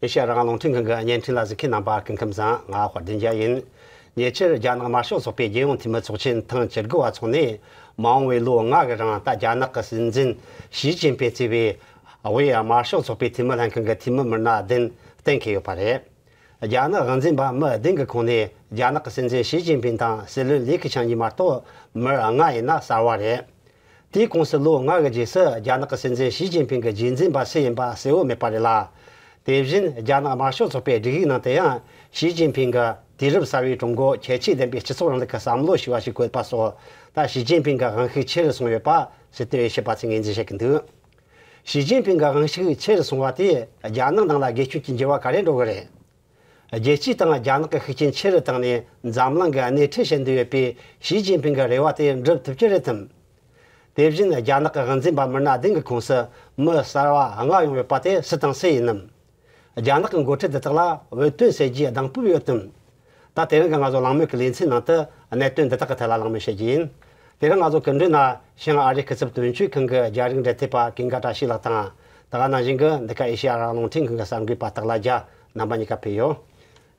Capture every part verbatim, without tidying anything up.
ཨེ་ཤ་ཡ་རང་དབང་རླུང་འཕྲིན་ཁང་གི་བརྙན་འཕྲིན་ལ་གཟིགས་མཁན་རྣམ་པ་སྐུ་ཁམས་བཟང་། ང་དཔལ་ལྡན་རྒྱལ་ཡིན། ཉེ་ཆར་རྒྱ་ནག་དམར་ཤོག་ཚོགས་པའི་རྒྱལ་ཡོངས་འཐུས་མི་ཚོགས་ཆེན་ཐེངས་བཅུ་དགུ་བ་འཚོགས་ནས། མ་འོངས་པའི་ལོ་ལྔ་གི་རིང་ད་རྒྱ་ནག་གི་སྲིད་འཛིན་ཞི་ཅིན་ཕིང་གཙོས་པའི་དབུས་དམར་ཤོག་ཚོགས་པའི་འཐུས་མི་ལྷན་ཁང་གི་འཐུས་མི་མི་སྣ་བདུན་གཏན་འཁེལ་ཡོད་པ་རེད། རྒྱ་ནག་དབང་འཛིན་པ་མི་བདུན་གྱི་ཁོངས་ནས་རྒྱ་ནག་གི་སྲིད་འཛིན་ཞི་ཅིན་ཕིང་དང་སྲིད་བློན་ལི་ཁེ་ཆང་གཉིས་མ་གཏོགས་མི་ལྔ་ཡིན་ན་གསར་བ་རེད། དེའི་ཁོངས་སུ་ལོ་ལྔ་གི་རྗེས་སུ་རྒྱ་ནག་གི་སྲིད་འཛིན་ཞི་ཅིན་ཕིང་གི་རྗེས་འཛིན་པ་སུ་ཡིན་པ་གསལ་བོ་མེད་པ་རེད་ལ། དེ་བཞིན་རྒྱ་ནག་དམར་ཤོག་ཚོགས་པའི་སྒྲིག་ཡིག་ནང་དུ་ཡང་ཞི་ཅིན་ཕིང་གིས་དུས་རབས་གསར་བའི་ཀྲུང་གོ་ཁྱད་ཆོས་ལྡན་པའི་སྤྱི་ཚོགས་རིང་ལུགས་ཀྱི་བསམ་བློ་ཞེས་པ་ཞིག་བཀོད་པ་སོགས། ད་ཞི་ཅིན་ཕིང་གི་དབང་ཤུགས་ཆེ་རུ་སོང་ཡོད་པ་སྲིད་དོན་དབྱེ་ཞིབ་པ་ཚོས་ངོས་འཛིན་བྱེད་ཀྱི་འདུག། ཞི་ཅིན་ཕིང་གི་དབང་ཤུགས་ཆེ་རུ་སོང་བ་དེས་རྒྱ་ནག་ནང་ལ་དགེ་སྐྱོན་གྱི་འགྱུར་བ་ག་རེ་འགྲོ་གི་རེད། རྒྱལ་སྤྱིའི་སྟེང་རྒྱ་ནག་གི་ཤུགས་རྐྱེན་ཆེ་རུ་བཏང་ནས་འཛམ་གླིང་གི་སྣེ་ཁྲིད་བྱེད་འདོད་ཡོད་པའི་ཞི་ཅིན་ཕིང་གི་རེ་བ་དེ་འགྲུབ་ཐུབ་ཀྱི་རེད་དམ། དེ་བཞིན་རྒྱ་ནག་གི་དབང་འཛིན་པ་མི་སྣ་བདུན་གྱི་ཁོངས་སུ་མི་གསར་བ་ལྔ་ཡོང་ཡོད་པ་དེ་སུ་དང་སུ་ཡིན་ནམ། རྒྱ་ནག་གི་འགོ་ཁྲིད་འདི་དག་ལ་འོས་བསྟུན་བྱེད་རྒྱུའི་གདེང་སྤོབས་ཡོད་དམ། ད་དེ་རིང་གི་ང་ཚོ་གླེང་མོལ་གྱི་ལེ་ཚན་ནང་དུ་གནད་དོན་འདི་དག་གི་ཐད་ལ་གླེང་མོལ་བྱེད་རྒྱུ་ཡིན། དེ་རིང་ང་ཚོ་སྐུ་མགྲོན་ན་བྱང་ཨ་རིའི་སྐུ་ཚབ་དོན་གཅོད་ཁང་གི་རྒྱ་རིགས་འབྲེལ་མཐུད་པ་ཀུན་དགའ་བཀྲ་ཤིས་ལགས་དང་། ད་ག་ནང་བཞིན་གྱི་འདི་ག་ཨེ་ཤེ་ཡ་རང་དབང་རླུང་འཕྲིན་ཁང་གི་གསར་འགོད་པ་སྟག་ལྷ་རྒྱལ། རྣམ་པ་གཉིས་ཀ་ཕེབས་ཡོད།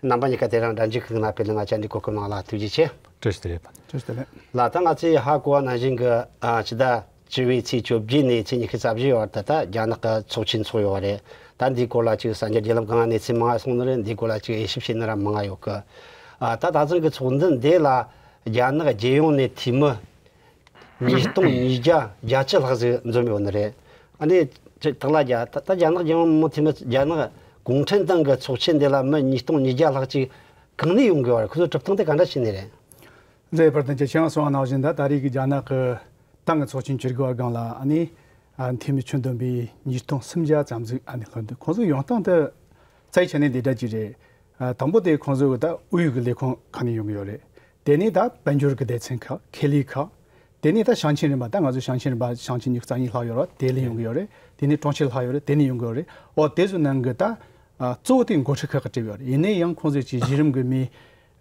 རྣམ་པ་གཉིས་ཀ་དེ་རིང་འགྲན་བསྡུར་ཁང་ནང་ཕེབས་ནས་ང་བཅར་འདྲིའི་གོ་སྐབས་གནང་ལ་ཐུགས་རྗེ་ཆེ། བཀྲ་ཤིས་བདེ་ལེགས། བཀྲ་ཤིས་བདེ་ལེགས། ལགས། ད་ང་ཚོས་ཧ་གོ་བ་ནང་བཞིན་གྱི་ཨ་ཕྱི་ཟླ་བཅུ་པའི་ཚེས་བཅོ་བརྒྱད་ནས་ཚེས་ཉི་ཤུ་རྩ་བཞི་བར་དུ་ད་རྒྱ་ནག་གི་ཚོགས་ཆེན་འཚོགས་ཡོད་པ་རེད། ད་འདིའི་སྐོར་ལ་ཅིག་གསར་འགྱུར་བརྒྱུད་ལམ་སྒང་ནས་ཚིག་མང་ང་གསུངས་ནི་རེད། འདིའི་སྐོར་ལ་ཅིག་དབྱེ་ཞིབ་བྱེད་ནི་ར་མང་ང་ཡོད་གི། ཨ་ད་ད་ཐེངས་ཀྱི་ཚོགས་འདུ་འདི་ལ་རྒྱ་ནག་རྒྱལ་ཡོངས་ནས་འཐུས་མི་ཉིས་སྟོང་ཉིས་བརྒྱ་བརྒྱད་ཅུ་ལྷག་ཙམ་འཛོམས་ཡོད་ནི་རེད། ཨ་ནི་ཅིག་སྟག་ལྷ་རྒྱལ། ད་ད་རྒྱ་ནག་རྒྱལ་ཡོངས་མི་འཐུས་མི་རྒྱ་ནག་གུང་ཁྲན་ཏང་གི་ཚོགས་ཆེན་འདི་ལ་མི་ཉིས་སྟོང་ཉིས་བརྒྱ་ལྷག་ཅིག་གང་ནས་ཡོང་དགོས་པ་རེད། ཁོ་ཚོ་གྲུབ་སྟངས་དེ་ག་འདྲ་བྱས་ནས་རེད། ལགས། བཀའ་དྲིན་ཆེ། ཁྱེད་རང་གསུངས་པ་ནང་བཞིན་ད་ད་རེས་ཀྱི་རྒྱ་ནག་གི་ཏང་གི་ཚོགས་ཆེན་བཅུ་དགུ་པ་སྒང་ལ་ཨ་ནི་ཨ་འཐུས་མི་ཁྱོན་བསྡོམས་པའི་ཉིས་སྟོང་སུམ་བརྒྱ་ཙམ་ཟིག་ཨ་ནི་ལྷོད་འདུག། ཁོང་ཚོ་ཡོང་སྟངས་དེ་རྩ་བའི་ཆ་ནས་འདི་འདྲ་ཅིག་རེད། ཨ་དང་པོ་དེ་ཁོང་ཚོ་གི་ད་དབུས་ཀྱི་ལས་ཁུངས་ཁག་ནས་ཡོང་གི་ཡོད་རེད། དེ་ནས་ད་དཔལ་འབྱོར་གྱི་སྡེ་ཚན་ཁག། ཁེ་ལས་ཁག། དེ་ནས་ད་ཞིང་ཆེན་རིམ་པ། ད་ང་ཚོ་ཞིང་ཆེན་རིམ་པ་ཞིང་ཆེན་ཉི་ཤུ་རྩ་གཉིས་ལྷག་ཡོད་རེད། དེ་ལས་ཡོང་གི་ཡོད་རེད། དེ་ནས་གྲོང་ཁྱེར་ལྷག་ཡོད་རེད། དེ་ནས་ཡོང་གི་ཡོད་རེད། འོ་དེ་ཚོ་ནང་གི་ད་ཨ་གཙོ་བོ་དེ་འགོ་ཁྲིད་ཁག་གིས་བྲིས་ཡོད་རེད། ཡིན་ན་ཡང་ཁོང་ཚོས་ཀྱི་གཞི་རིམ་གྱི་མི་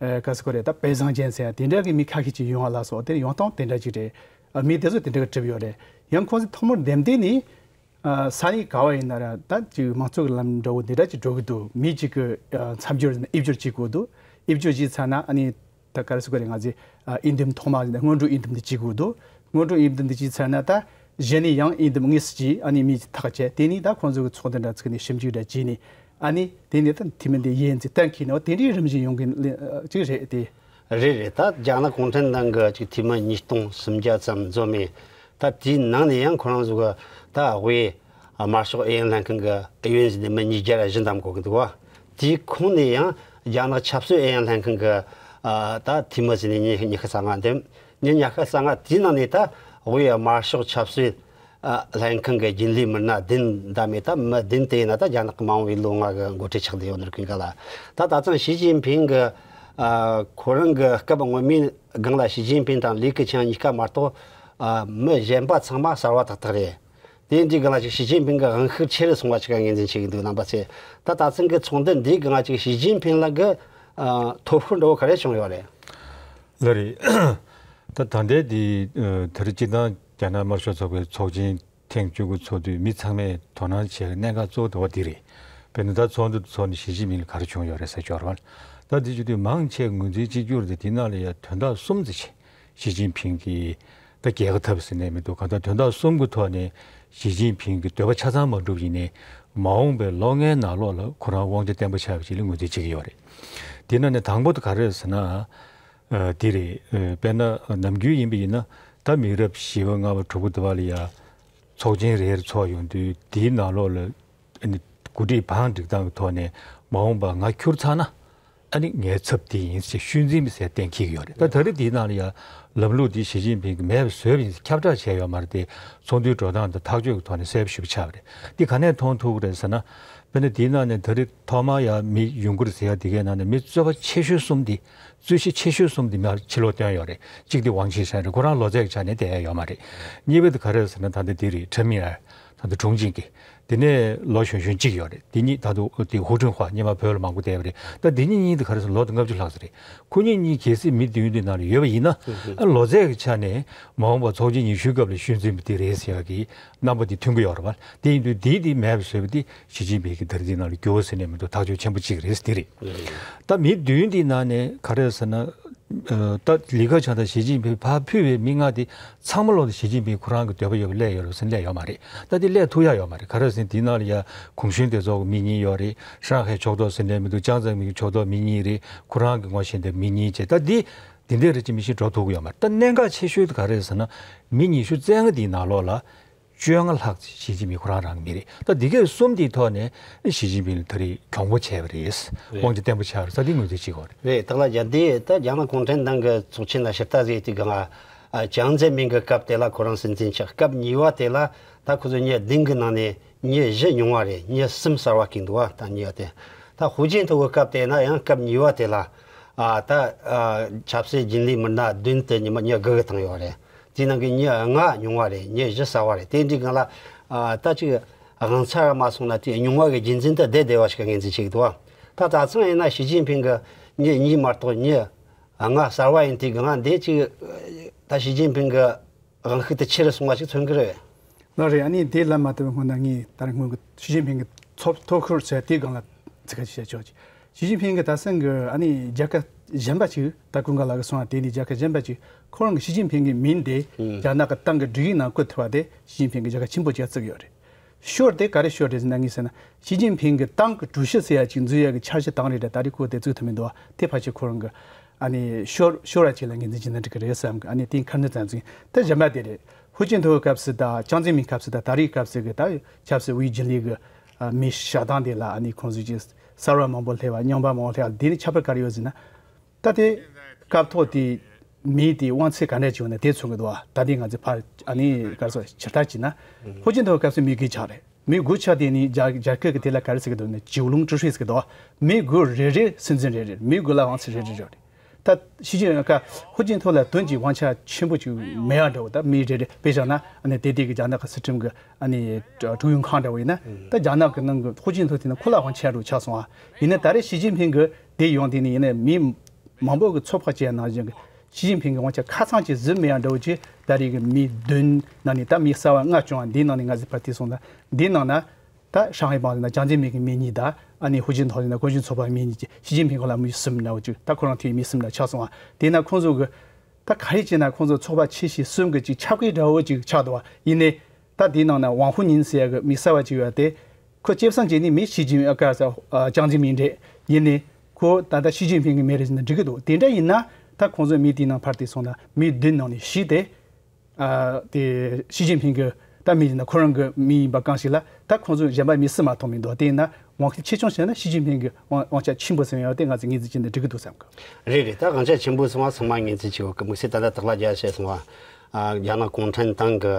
ཨ་ག་ཟེར་དགོས་རེད། ད་པེ་ཟང་ཅན་ཟེར་ཡ་དེ་འདྲ་གི་མི་ཁ་ཤས་ཅིག་ཡོང་བ་ལ་སོགས་དེ་ཡོང་སྟངས་དེ་འདྲ་ཅིག་རེད། ཨ་མི་དེ་ཚོ་དེ་འདྲ་གིས་བྲིས་ཡོད་རེད། ཡང་ཁོང་ཚོས་ཐོག་མར་འདེམས་ཐོན་ནས་ཨ་ས་གནས་ག་བ་ཡིན་ན་ར་ད་ཅིག་དམངས་གཙོ་གི་ལམ་འདྲ་བོ་འདི་འདྲ་ཅིག་འགྲོ་གི་འདུག། མི་གཅིག་གི་ཨ་མཚམས་སྦྱོར་ཡིན་ན་དབྱིབས་སྦྱོར་བྱེད་དགོས་འདུག། དབྱིབས་སྦྱོར་བྱས་ཚར་ན་ཨ་ནི་ད་ག་རེ་ཟེར་དགོས་རེད། ང་ཚོས་ཨ་འོས་འདེམས་ཐོག་མ་ཡིན་ན་སྔོན་འགྲོ་འོས་འདེམས་འདི་བྱེད་དགོས་འདུག། སྔོན་འགྲོ་འོས་འདེམས་འདི་བྱས་ཚར་ན་ད་གཞི་ནས་ཡང་འོས་འདེམས་དངོས་སུ་བྱས། ཨ་ནི་མི་གཅིག་ཐག་བཅད། དེ་ནས་ད་ཁོང་ཚོ་གི་ཚོགས་འདུ་འདྲ་ཚུགས་ནས་ཞིབ་འཇུག་འདྲ་བྱས་ནས། ཨ་ནི་དེ་ནས་ད་འཐུས་མི་འདི་ཡིན་ཟེར་གཏན་འཁེལ་ནས། འོ་དེ་འདྲའི་རིམ་བཞིན་ཡོང་གི་ལེ་ཨ་ཅིག་རེད་དེ། རེད་རེད། ད་རྒྱ་ནག་གུང་ཁྲན་ཏང་གི་ཅིག་འཐུས་མི་ཉིས་སྟོང་སུམ་བརྒྱ་ཙམ་འཛོམས་མེད། ད་དེའི་ནང་ནས་ཡང་ཁོ་རང་ཚོ་གི་ད་དབུས་དམར་ཤོག་ཨུ་ཡོན་ལྷན་ཁང་གི་ཨུ་ཡོན་ཟིན་ནས་མི་ཉིས་བརྒྱ་ར་བཞི་འདེམས་དགོས་ཀྱི་འདུག་བ། དེའི་ཁོངས་ནས་ཡང་རྒྱ་ནག་ཆབ་སྲིད་ཨུ་ཡོན་ལྷན་ཁང་གི་ཨ་ད་འཐུས་མི་ཟིན་ནས་མི་ཉི་ཤུ་རྩ་ལྔ་འདེམས། མི་ཉི་ཤུ་རྩ་ལྔ་དེའི་ནང་ནས་ད་དབུས་དམར་ཤོག་ཆབ་སྲིད་ཨ་ལྷན་ཁང་གི་རྒྱུན་ལས་མི་སྣ་བདུན་འདེམས་མེད། ད་མི་བདུན་དེ་ཡིན་ན་ད་རྒྱ་ནག་གི་མ་འོངས་པའི་ལོ་ལྔ་གི་འགོ་ཁྲིད་ཆགས་བསྡད་ཡོད་ནི་རེད། ཀུན་དགའ་ལགས། ད་ད་ཐེངས་ཞི་ཅིན་ཕིང་གི་ཨ་ཁོ་རང་གི་སྐབས་སྔོན་མའི་སྒང་ལ་ཞི་ཅིན་ཕིང་དང་ལི་ཁེ་ཆང་གཉིས་ཀ་མ་གཏོགས་ཨ་མི་གཞན་པ་ཚང་མ་གསར་བ་ཏག་ཏག་རེད། དེ་འདྲའི་སྒང་ལ་ཅིག་ཞི་ཅིན་ཕིང་གི་དབང་ཤུགས་ཆེ་རུ་སོང་བ་ཞིག་ངོས་འཛིན་བྱེད་ཀྱི་འདུག། རྣམ་པ་ཚོས་ད་ད་ཐེངས་ཀྱི་ཚོགས་འདུ་འདིའི་སྒང་ལ་ཅིག་ཞི་ཅིན་ཕིང་ལགས་ཀྱི་ཨ་ཐོབ་ཤོར་འདྲ་བོ་ག་རེ་བྱུང་ཡོད་རེད། ལགས་རེད། ད་ད་ལྟའི་འདི་ཨ་དེ་རིང་སྤྱིར་བཏང་རྒྱ་ནག་དམར་ཤོག་ཚོགས་པའི་ཚོགས་ཆེན་ཐེངས་བཅུ་དགུ་ཚོགས་དུས་མི་ཚང་མས་དོ་སྣང་བྱེད་ཀྱི་གནད་འགག་གཙོ་བོ་དེ་བ་འདི་རེད། དཔེར་ན་ད་ཚོགས་འདུ་ཚོགས་ནས་ཞི་ཅིན་ཕིང་ལ་ག་རེ་བྱུང་ཡོད་རེད་ཟེར་སྐོར་བ། ད་འདི་བྱེད་དུས་མང་ཆེ་ངོས་འཛིན་བྱེད་རྒྱུ་རེད་དེ། དེ་ནང་ལ་ཡང་དོན་དག་གསུམ་ཙམ་ཞིག་ཞི་ཅིན་ཕིང་གིས་ད་རྒྱལ་ཁ་ཐོབ་ཟེར་ནས་མི་འདུག། གང་ལྟར་དོན་དག་གསུམ་གྱི་ཐོག་ནས་ཞི་ཅིན་ཕིང་གི་འདོད་པ་ཆ་ཚང་མ་འགྲུབ་ཡིན་ནའི་མ་འོངས་པའི་ལོ་ལྔའི་ནང་ལོགས་ལ་ཁོ་རང་དབང་ཆ་བརྟན་པོ་ཆགས་པ་ཅིག་ལ་ངོས་འཛིན་བྱེད་ཀྱི་ཡོད་རེད། དེ་ནང་ནས་དང་པོ་དེ་ག་རེ་རེད་ཟེར་ན། ཨ་དེ་རེད། ཨ་དཔེར་ན་ནམ་རྒྱུན་ཡིན་པ་ཡིན་ན་ད་མི་རབས་བཞི་པ་ལྔ་པ་དྲུག་པ་དེ་བ་ལ་ཡ་ཚོགས་ཆེན་རེ་རེ་ཚོགས་ཡོང་དུས་དེའི་ནང་ལོགས་ལ་ཨ་ནི་འགོ་ཁྲིད་བང་སྒྲིག་སྟངས་ཀྱི་ཐོག་ནས་མ་འོངས་པ་ང་འཁྱུར་ཚར་ན་ཨ་ནི་ངའི་ཚབ་དེ་ཡིན་ཞེས་ཤུལ་འཛིན་པ་ཟེར་གཏན་འཁེལ་གྱི་ཡོད་རེད། ད་ད་རེས་དེའི་ནང་ལ་ཡ་ལམ་ལུགས་འདི་ཞི་ཅིན་ཕིང་གིས་མེད་པ་བཟོས་པ་ཡིན་ཟེར་ཁྱབ་བསྒྲགས་བྱས་ཡོད་མ་རེད་དེ། ཚོགས་འདུའི་འགྲོ་སྟངས་དང་ཐག་གཅོད་ཀྱི་ཐོག་ནས་གསལ་པོ་ཞེ་པོ་ཆགས་པ་རེད། འདི་ག་ནས་མཐོང་ཐུབ་ཀྱི་རེད་ཟེར་ན། དཔེར་ན་དེའི་ནང་ནས་ད་རེས་ཐོག་མར་ཡ་མི་ཡུང་གུར་ཟེར་ཡ་དེ་གའི་ནང་ནས་མི་རྩོད་པ་ཆེ་ཤོས་གསུམ་དེ། རྩོད་གཞི་ཆེ་ཤོས་གསུམ་དེ་མར་ཕྱི་ལོགས་བཏོན་ཡོད་རེད། གཅིག་དེ་ཝང་ཆི་ཧྲན་རེད། ཁོ་རང་ལོ་ཚད་ཀྱི་ཆ་ནས་བསྡད་ཡ་ཡོད་མ་རེད། གཉིས་པ་དེ་ག་རེ་རེད་ཟེར་ན་ད་ལྟ་འདི་རེད། ཁྲེན་མིང་ཨར། ད་ལྟ་དྲུང་ཆེ་གི། དེ་ནས་ལོ་གཞོན་གཞོན་གཅིག་ཡོད་རེད། དེ་གཉིས་ད་དུང་དེ་ཧུའུ་ཁྲུན་ཧྭ་སྔོན་མ་བོད་ལ་མང་པོ་བསྡད་པ་རེད། ད་དེ་གཉིས་གཉིས་དེ་ག་རེ་ཟེར་ན་ལོ་དེ་ལྔ་བཅུ་ལྷག་ཙམ་རེད། ཁོ་གཉིས་གཉིས་གལ་སྲིད་མི་བདུན་དེ་ནང་ལ་ཡོད་པ་ཡིན་ན། ཨ་ལོ་ཚད་ཀྱི་ཆ་ནས་མ་འོངས་པ་ཚོགས་ཆེན་ཉི་ཤུའི་སྐབས་ལ་ཤུལ་འཛིན་པ་དེ་རེད་ཟེར་ཡག་གི་རྣམ་པ་དེ་ཐོན་གྱི་ཡོད་རེད་བ། དེ་ཡིན་དུས་དེ་དེ་མེད་པ་བཟོས་པ་དེ་ཞི་ཅིན་ཕིང་གི་ད་རེས་དེ་ནང་ལ་འགྱུར་བ་ཟེར་ནས་མི་འདུག་ཐག་གཅོད་ཆེན་པོ་གཅིག་རེད་དེ་རེད། ད་མི་བདུན་དེའི་ནང་ནས་ག་རེ་ཟེར་ན། ཨ་ད་ལི་ཁེ་ཆང་དང་ཞི་ཅིན་ཕིང་ཕར་ཕུད་པའི་མི་ལྔ་དེ་ཚང་མ་ལོག་ཏུ་ཞི་ཅིན་ཕིང་ཁོ་རང་གི་འདོད་པ་ཡོད་པ་སླེབས་ཡོད་རེད་ཟེར་ན་སླེབས་ཡོད་མ་རེད། ད་དེ་སླེབས་ཐུབ་ཡག་ཡོད་མ་རེད། ག་རེ་ཟེར་ན་དེའི་ནང་ལ་ཡ་གུང་གཞོན་སྡེ་ཚོགས་ཀྱི་མི་གཉིས་ཡོད་རེད། ཧྲང་ཧའེ་ཕྱོགས་གཏོགས་ཟེར་ནས་མི་འདུག་ཅང་ཙེ་མིན་གྱི་ཕྱོགས་གཏོགས་མི་གཉིས་རེད། ཁོ་རང་གི་ངོ་ཤེས་འདི་མི་གཉིས་བྱས། ད་འདི་འདི་འདྲའི་རིགས་ཀྱི་མི་ཞིག་འགྲོ་ཐུབ་ཀྱི་ཡོད་མ་རེད། ད་གནད་འགག་ཆེ་ཤོས་དེ་ག་རེ་ཟེར་ན། མི་ཉི་ཤུ་རྩ་ལྔ་འདིའི་ནང་ལོགས་ལ་བཅོ་ལྔ་ལྷག་ཅིག་ཞི་ཅིན་ཕིང་ཁོ་རང་རང་གི་མི་རེད། ད་འདི་གའི་གསུམ་འདིའི་ཐོག་ནས་ཞི་ཅིན་ཕིང་ལ་ད་རེས་གྱོང་པོ་བྱས་པ་རེད། རེད། དབང་ཆ་བརྟན་པོ་ཆགས་རེད། ད་འདི་ངོས་འཛིན་བྱེད་དགོས་རེད། རེད། ད་ལ་རྒྱ་འདི་ད་རྒྱ་ནག་གུང་ཁྲན་ཏང་གི་ཚོགས་ཆེན་ལ་ཕྱིར་ལྟ་ཟིག་དེ་གང་ཨ་ཅང་ཙེ་མིན་གྱི་སྐབས་དེ་ལ་ཁོ་རང་སྲིད་འཛིན་ཆགས། སྐབས་གཉིས་པ་དེ་ལ་ད་ཁོ་ཚོ་མྱི་བདུན་གྱི་ནང་ནས་མྱི་བཞི་ཉུང་བ་རེད། མྱི་གསུམ་གསར་བ་བསྐོས་འདུག་བ། ད་གཉིས་པ་དེ། ད་ཧུའུ་ཅིན་ཐའོ་གི་སྐབས་དེ་ན་ཡང་སྐབས་གཉིས་པ་དེ་ལ་ཨ་ད་ཨ་ཆབ་སྲིད་རྒྱུན་ལས་མི་སྣ་བདུན་དེ་ཉི་མ་མྱི་དགུ་གིས་བཏང་ཡོད་རེད། དེའི་ནང་གི་མྱི་ལྔ་ཉུང་བ་རེད། མྱི་བཞི་གསར་བ་རེད། དེ་འདྲའི་སྒང་ལ་ཨ་ད་ཅིག་དབང་ཚད་མ་སོང་ན་དེ་ཉུང་བ་གི་རྒྱུན་འཛིན་དེ་བསྡད་བསྡད་པ་ཞིག་ངོས་འཛིན་བྱེད་ཀྱི་འདུག་བ། ད་ད་ཚང་ཡིན་ན་ཞི་ཅིན་ཕིང་གི་མྱི་གཉིས་མ་གཏོགས་མྱི་ལྔ་གསར་བ་ཡིན་དུས་སྒང་འདི་ཅིག་ད་ཞི་ཅིན་ཕིང་གི་དབང་ཤུགས་དེ་ཆེ་རུ་སོང་བ་ཞིག་མཚོན་གྱི་རེད། ལགས་རེད། ཨ་ནི་དེ་ལ་མ་ལྟོས་པའི་སྔོན་ན་ངས་ད་རེས་སྔོན་གྱི་ཞི་ཅིན་ཕིང་གི་ཚོགས་ཐོག་ཁུར་ཟེར་དེའི་སྒང་ལ་ཚིག་ཁ་ཅིག་བཤད་ཆོག་ཅིག་ཞི་ཅིན་ཕིང་གི་ད་སེང་གི་ཨ་ནི་རྒྱལ་ཁབ་གཞན་པ་ཅིག་ད་ཀུན་དགའ་ལགས་ཀྱིས་གསུངས་པ་དེ་ནི་རྒྱལ་ཁབ་གཞན་པ་ཅིག་ཁོ་རང་གི་ཞི་ཅིན་ཕིང་གི་མིང་དེ་ཨང་རྒྱ་ནག་གི་ཏང་གི་སྒྲིག་ཡིག་ནང་བཀོད་ཐུབ་པ་དེ་ཞི་ཅིན་ཕིང་གི་རྒྱལ་ཁ་ཆེན་པོ་ཅིག་བརྩི་གི་ཡོད་རེད། ཤོར་དེ་ག་རེ་ཤོར་རེད་ཟེར་ན་ངས་ཟེར་ན་ཞི་ཅིན་ཕིང་གི་ཏང་གི་ཀྲུའུ་ཞི་ཟེར་ཡ་ཅིག་འཛུལ་ཡ་གི་འཆར་གཞི་བཏང་རེད་དྲ་ད་རེས་ཁོ་དེ་བཙུགས་ཐུབ་མི་འདུག་བ། དེ་ཕལ་ཆེར་ཁོ་རང་གི་ཨ་ནི་ཤོར་ཤོར་བ་ཅིག་ལ་ངོས་འཛིན་བྱས་ན་འགྲིག་གི་རེད་བསམ་གི། ཨ་ནི་དེ་ཁ་སྣོན་ཙམ་ཙམ་ད་གཞན་པ་དེ་རེད། ཧུའུ་ཅིན་ཐའོ་སྐབས་སུ་དང་ཅང་ཙེ་མིན་སྐབས་སུ་དང་ད་རེས་སྐབས་སུ་གི་ད་ཆབ་སྲིད་དབུས་རྒྱུན་ལས་གི་ཨ་མི་བཞག་སྟངས་དེ་ལ་ཨ་ནི་ཁོང་ཚོས་ཀྱི་གསར་བ་མང་པོ་སླེབས་པ་རྙིང་པ་མང་པོ་སླེབས་པ་དེ་ནི་ཁྱད་པར་ག་རེ་ཡོད་ཟེར་ན། ད་དེ་སྐབས་ཐོག་དེ་མི་དེ་དབང་ཚད་ག་འདྲ་ཅིག་ཡོད་ན་དེ་མཚོན་གི་འདུག་ད་དེ་ང་ཚོས་ཕར་ཨ་ནི་ག་རེ་ཟེར་ཕྱིར་ལྟ་བྱས་ན། ཧུའུ་ཅིན་ཐའོ་སྐབས་སུ་མི་དགུ་ཆགས་རེད། མི་དགུ་ཆགས་དེ་ནི་རྒྱ་རྒྱ་སྐད་ཀྱི་དེ་ལ་ག་རེ་ཟེར་གི་འདུག་ན་ཇིའུ་ལུང་ཀྲི་ཧྲི་ཟེར་གི་འདུག་མི་དགུ་རེ་རེ་སྲིད་འཛིན་རེ་རེ་རེད། མི་དགུ་ལ་དབང་ཚད་རེ་རེ་རེ་རེད། ད་ཕྱི་རྒྱལ་ཁ་ཧུའུ་ཅིན་ཐའོ་ལ་དོན་གྱི་དབང་ཆ་ཆེན་པོ་ཅིག་མེད་ཡ་འདྲ་བོ། ད་མི་རེ་རེ་དཔེ་བཞག་ན་ཨ་ནི་དེ་དུས་ཀྱི་རྒྱ་ནག་གི་སྲིད་ཁྲིམས་ཀྱི་ཨ་ནི་ཀྲུའུ་ཡོན་ཁང་འདྲ་བོ་ཡིན་ན། ད་རྒྱ་ནག་གི་ནང་གི་ཧུའུ་ཅིན་ཐའོ་དེ་ནི་ཁོ་ལ་དབང་ཆ་རུ་ཆགས་སོང་བ། ཡིན་ན་ད་རེས་ཞི་ཅིན་ཕིང་གི་དེ་ཡོང་དེ་ནི་ཡིན་ན་མི་མང་པོ་གི་ཚོད་དཔག་བྱས་ནང་བཞིན་གྱི་ཞི་ཅིན་ཕིང་གི་དབང་ཆ་ཁ་ཚང་ཅིག་ཟིན་མེད་ཡ་འདྲ་བོ་ཅིག་ད་རེས་ཀྱི་མི་བདུན་ནང་ནས་ད་མི་གསར་བ་ལྔ་བྱུང་བ་འདིའི་ནང་ནས་ང་ཚོས་ཕར་བལྟས་སོང་ན་འདིའི་ནང་ན། ད་ཧྲང་ཧའེ་བང་ལ་ན་ཅང་ཙེ་མིན་གྱི་མི་གཉིས་དང་ཨ་ནི་ཧུའུ་ཅིན་ཐའོ་ལ་ན་གུང་གཞོན་ཚོགས་པའི་མི་གཉིས་ཀྱིས་ཞི་ཅིན་ཕིང་ཁོ་ལ་མི་གསུམ་འདྲ་བོ་ཅིག་ད་ཁོ་རང་ཐུག་མི་གསུམ་འདྲ་ཆགས་སོང་བ། དེས་ན་ཁོང་ཚོ་གི་ད་ག་རེ་བྱས་ན་ཁོང་ཚོ་ཚོགས་པ་ཆེ་ཤོས་གསུམ་གི་ཅིག་ཆབ་ཀའི་དགྲ་བོ་ཅིག་ཆགས་འདུག་བ། ཡིན་ནའི་ད་དེའི་ནང་ན་ཝང་ཧུ་ཉིན་ཟེར་ཡ་གི་མི་གསར་བ་ཅིག་ཡོད་དེ། ཁོ་སྐྱེས་བཟང་བྱས་ནས་མི་ཞི་ཅིན་ཨ་ཀ་ས་ཨ་ཅང་ཙེ་མིན་རེད། ཡིན་ནའི་ཁོ་ད་ལྟ་ཞི་ཅིན་ཕིང་གི་མི་རེད་ཟེར་ན་འགྲིག་གི་འདུག་དེ་འདྲ་ཡིན་ན་ད་ཁོང་ཚོའི་མི་དེའི་ནང་ཕར་དེ་སོང་ན་མི་བདུན་ནང་ནས་བཞི་དེ། ཨ་དེ་ཞི་ཅིན་ཕིང་གི་ད་མི་ཡིན་ན་ཁོ་རང་གི་མི་ཡིན་པ་གང་ཞིག་ལ་ད་ཁོང་ཚོས་གཞན་པ་མི་སུ་མ་མཐོང་མི་འདུག་དེ་ཡིན་ན་དབང་ཤུགས་ཆེ་ཆུང་བྱས་ན་ཞི་ཅིན་ཕིང་གི་དབང་དབང་ཆ་ཆེན་པོ་ཟིན་ཡོད་དེ་ང་ཚོས་ངོས་འཛིན་བྱས་ན་འགྲིག་གི་འདུག་བསམ་གི། རེད་རེད། ད་དབང་ཆ་ཆེན་པོ་ཟིན་པ་ཚང་མ་ངོས་འཛིན་བྱེད་དགོས་གི། དམིགས་བསལ་ད་ལྟ་དག་ལ་རྒྱ་བཤད་སོང་བ། ཨ་རྒྱ་ནག་གུང་ཁྲན་ཏང་གི་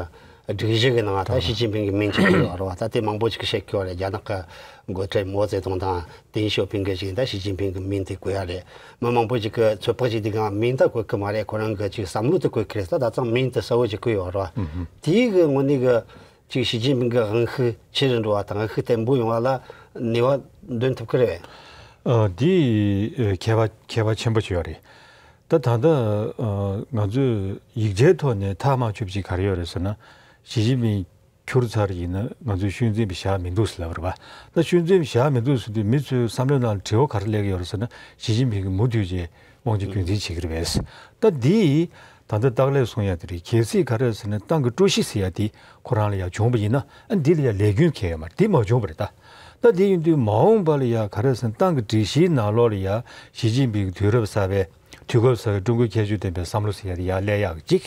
སྒྲིག་གཞི་གི་ནང་ད་ཞི་ཅིན་ཕིང་གི་མིང་ཅིག་བཀོད་ཡོད་རེད་བ། ད་དེ་མང་པོ་ཅིག་གིས་བཤད་ཀྱི་ཡོད་རེད། རྒྱ་ནག་གི་འགོ་ཁྲིད་མའོ་ཙེ་ཏུང་དང་ཏེང་ཞའོ་ཕིང་གི་ཅིག་ད་ཞི་ཅིན་ཕིང་གི་མིང་དེ་བཀོད་ཡ་རེད། མི་མང་པོ་ཅིག་གིས་ཚོད་དཔག་བྱས་དུས་སྒང་མིང་ད་བཀོད་གི་མ་རེད། ཁོ་རང་གི་ཅིག་བསམ་བློ་དེ་བཀོད་གི་རེད། ད་ད་ཙང་མིང་དེ་གསལ་བོ་ཅིག་བཀོད་ཡོད་རེད་བ། ཨུ་ཧུམ། དེའི་གི་དངོས་གནས་གི་ཅིག་ཞི་ཅིན་ཕིང་གི་དབང་ཤུགས་ཆེ་རུ་འགྲོ་བ་དང་དབང་ཤུགས་བརྟན་པོ་ཡོང་བ་ལ་ནུས་པ་འདོན་ཐུབ་ཀྱི་རེད། ཨ་འདི་ཁྱད་པར་ཁྱད་པར་ཆེན་པོ་ཅིག་ཡོད་རེད། ད་ད་ལྟ་ཨ་ང་ཚོས་ཡིག་ཆའི་ཐོག་ནས་ཐག་མ་ཆོད་ཅིག་ག་རེ་ཡོད་རེད་ཟེར་ན། ཞི་ཅིན་ཕིང་འཁྱུར་ཚར་ཡིན་ན་ང་ཚོས་ཤུལ་འཛིན་པ་བཞག་མི་འདུག་ཟེར་ལབ་རེད་བ། ད་ཤུལ་འཛིན་པ་བཞག་མི་འདུག་ཟེར་དུས་མི་ཚོའི་བསམ་བློའི་ནང་ལ་དྲི་བ་ག་རེ་སླེབས་ཀྱི་ཡོད་རེད་ཟེར་ན། ཞི་ཅིན་ཕིང་གིས་མུ་མཐུད་བྱས་དབང་ཆ་རྒྱུན་འཛིན་བྱེད་ཀྱི་རེད་པས། ད་འདི་ད་ལྟ་སྟག་ལྷས་གསུང་ཡ་དེ་རེད། གལ་སྲིད་ག་རེ་ཟེར་ན་ཏང་གི་ཀྲུའུ་ཞི་ཟེར་ཡ་དེ་ཁོ་རང་ལ་ཡ་བྱུང་བ་ཡིན་ན། ཨ་འདི་ལ་ཡ་ལས་རྒྱུན་གལ་ཡོད་མ་རེད། འདི་མ་བྱུང་བ་རེད་ད། ད་དེ་ཡིན་དུས་མ་འོངས་པ་ལ་ཡ་ག་རེ་ཟེར་ན་ཏང་གི་སྒྲིག་གཞིའི་ནང་ལོགས་ལ་ཡ་ཞི་ཅིན་ཕིང་གི་དུས་རབས་གསར་པའི་དུས་སྐབས་གསར་པའི་ཀྲུང་གོའི་ཁྱད་ཆོས་ལྡན་པའི་བསམ་བློ་ཟེར་ཡ་དེ་ཡར་སླེབས་ཡག་གཅིག་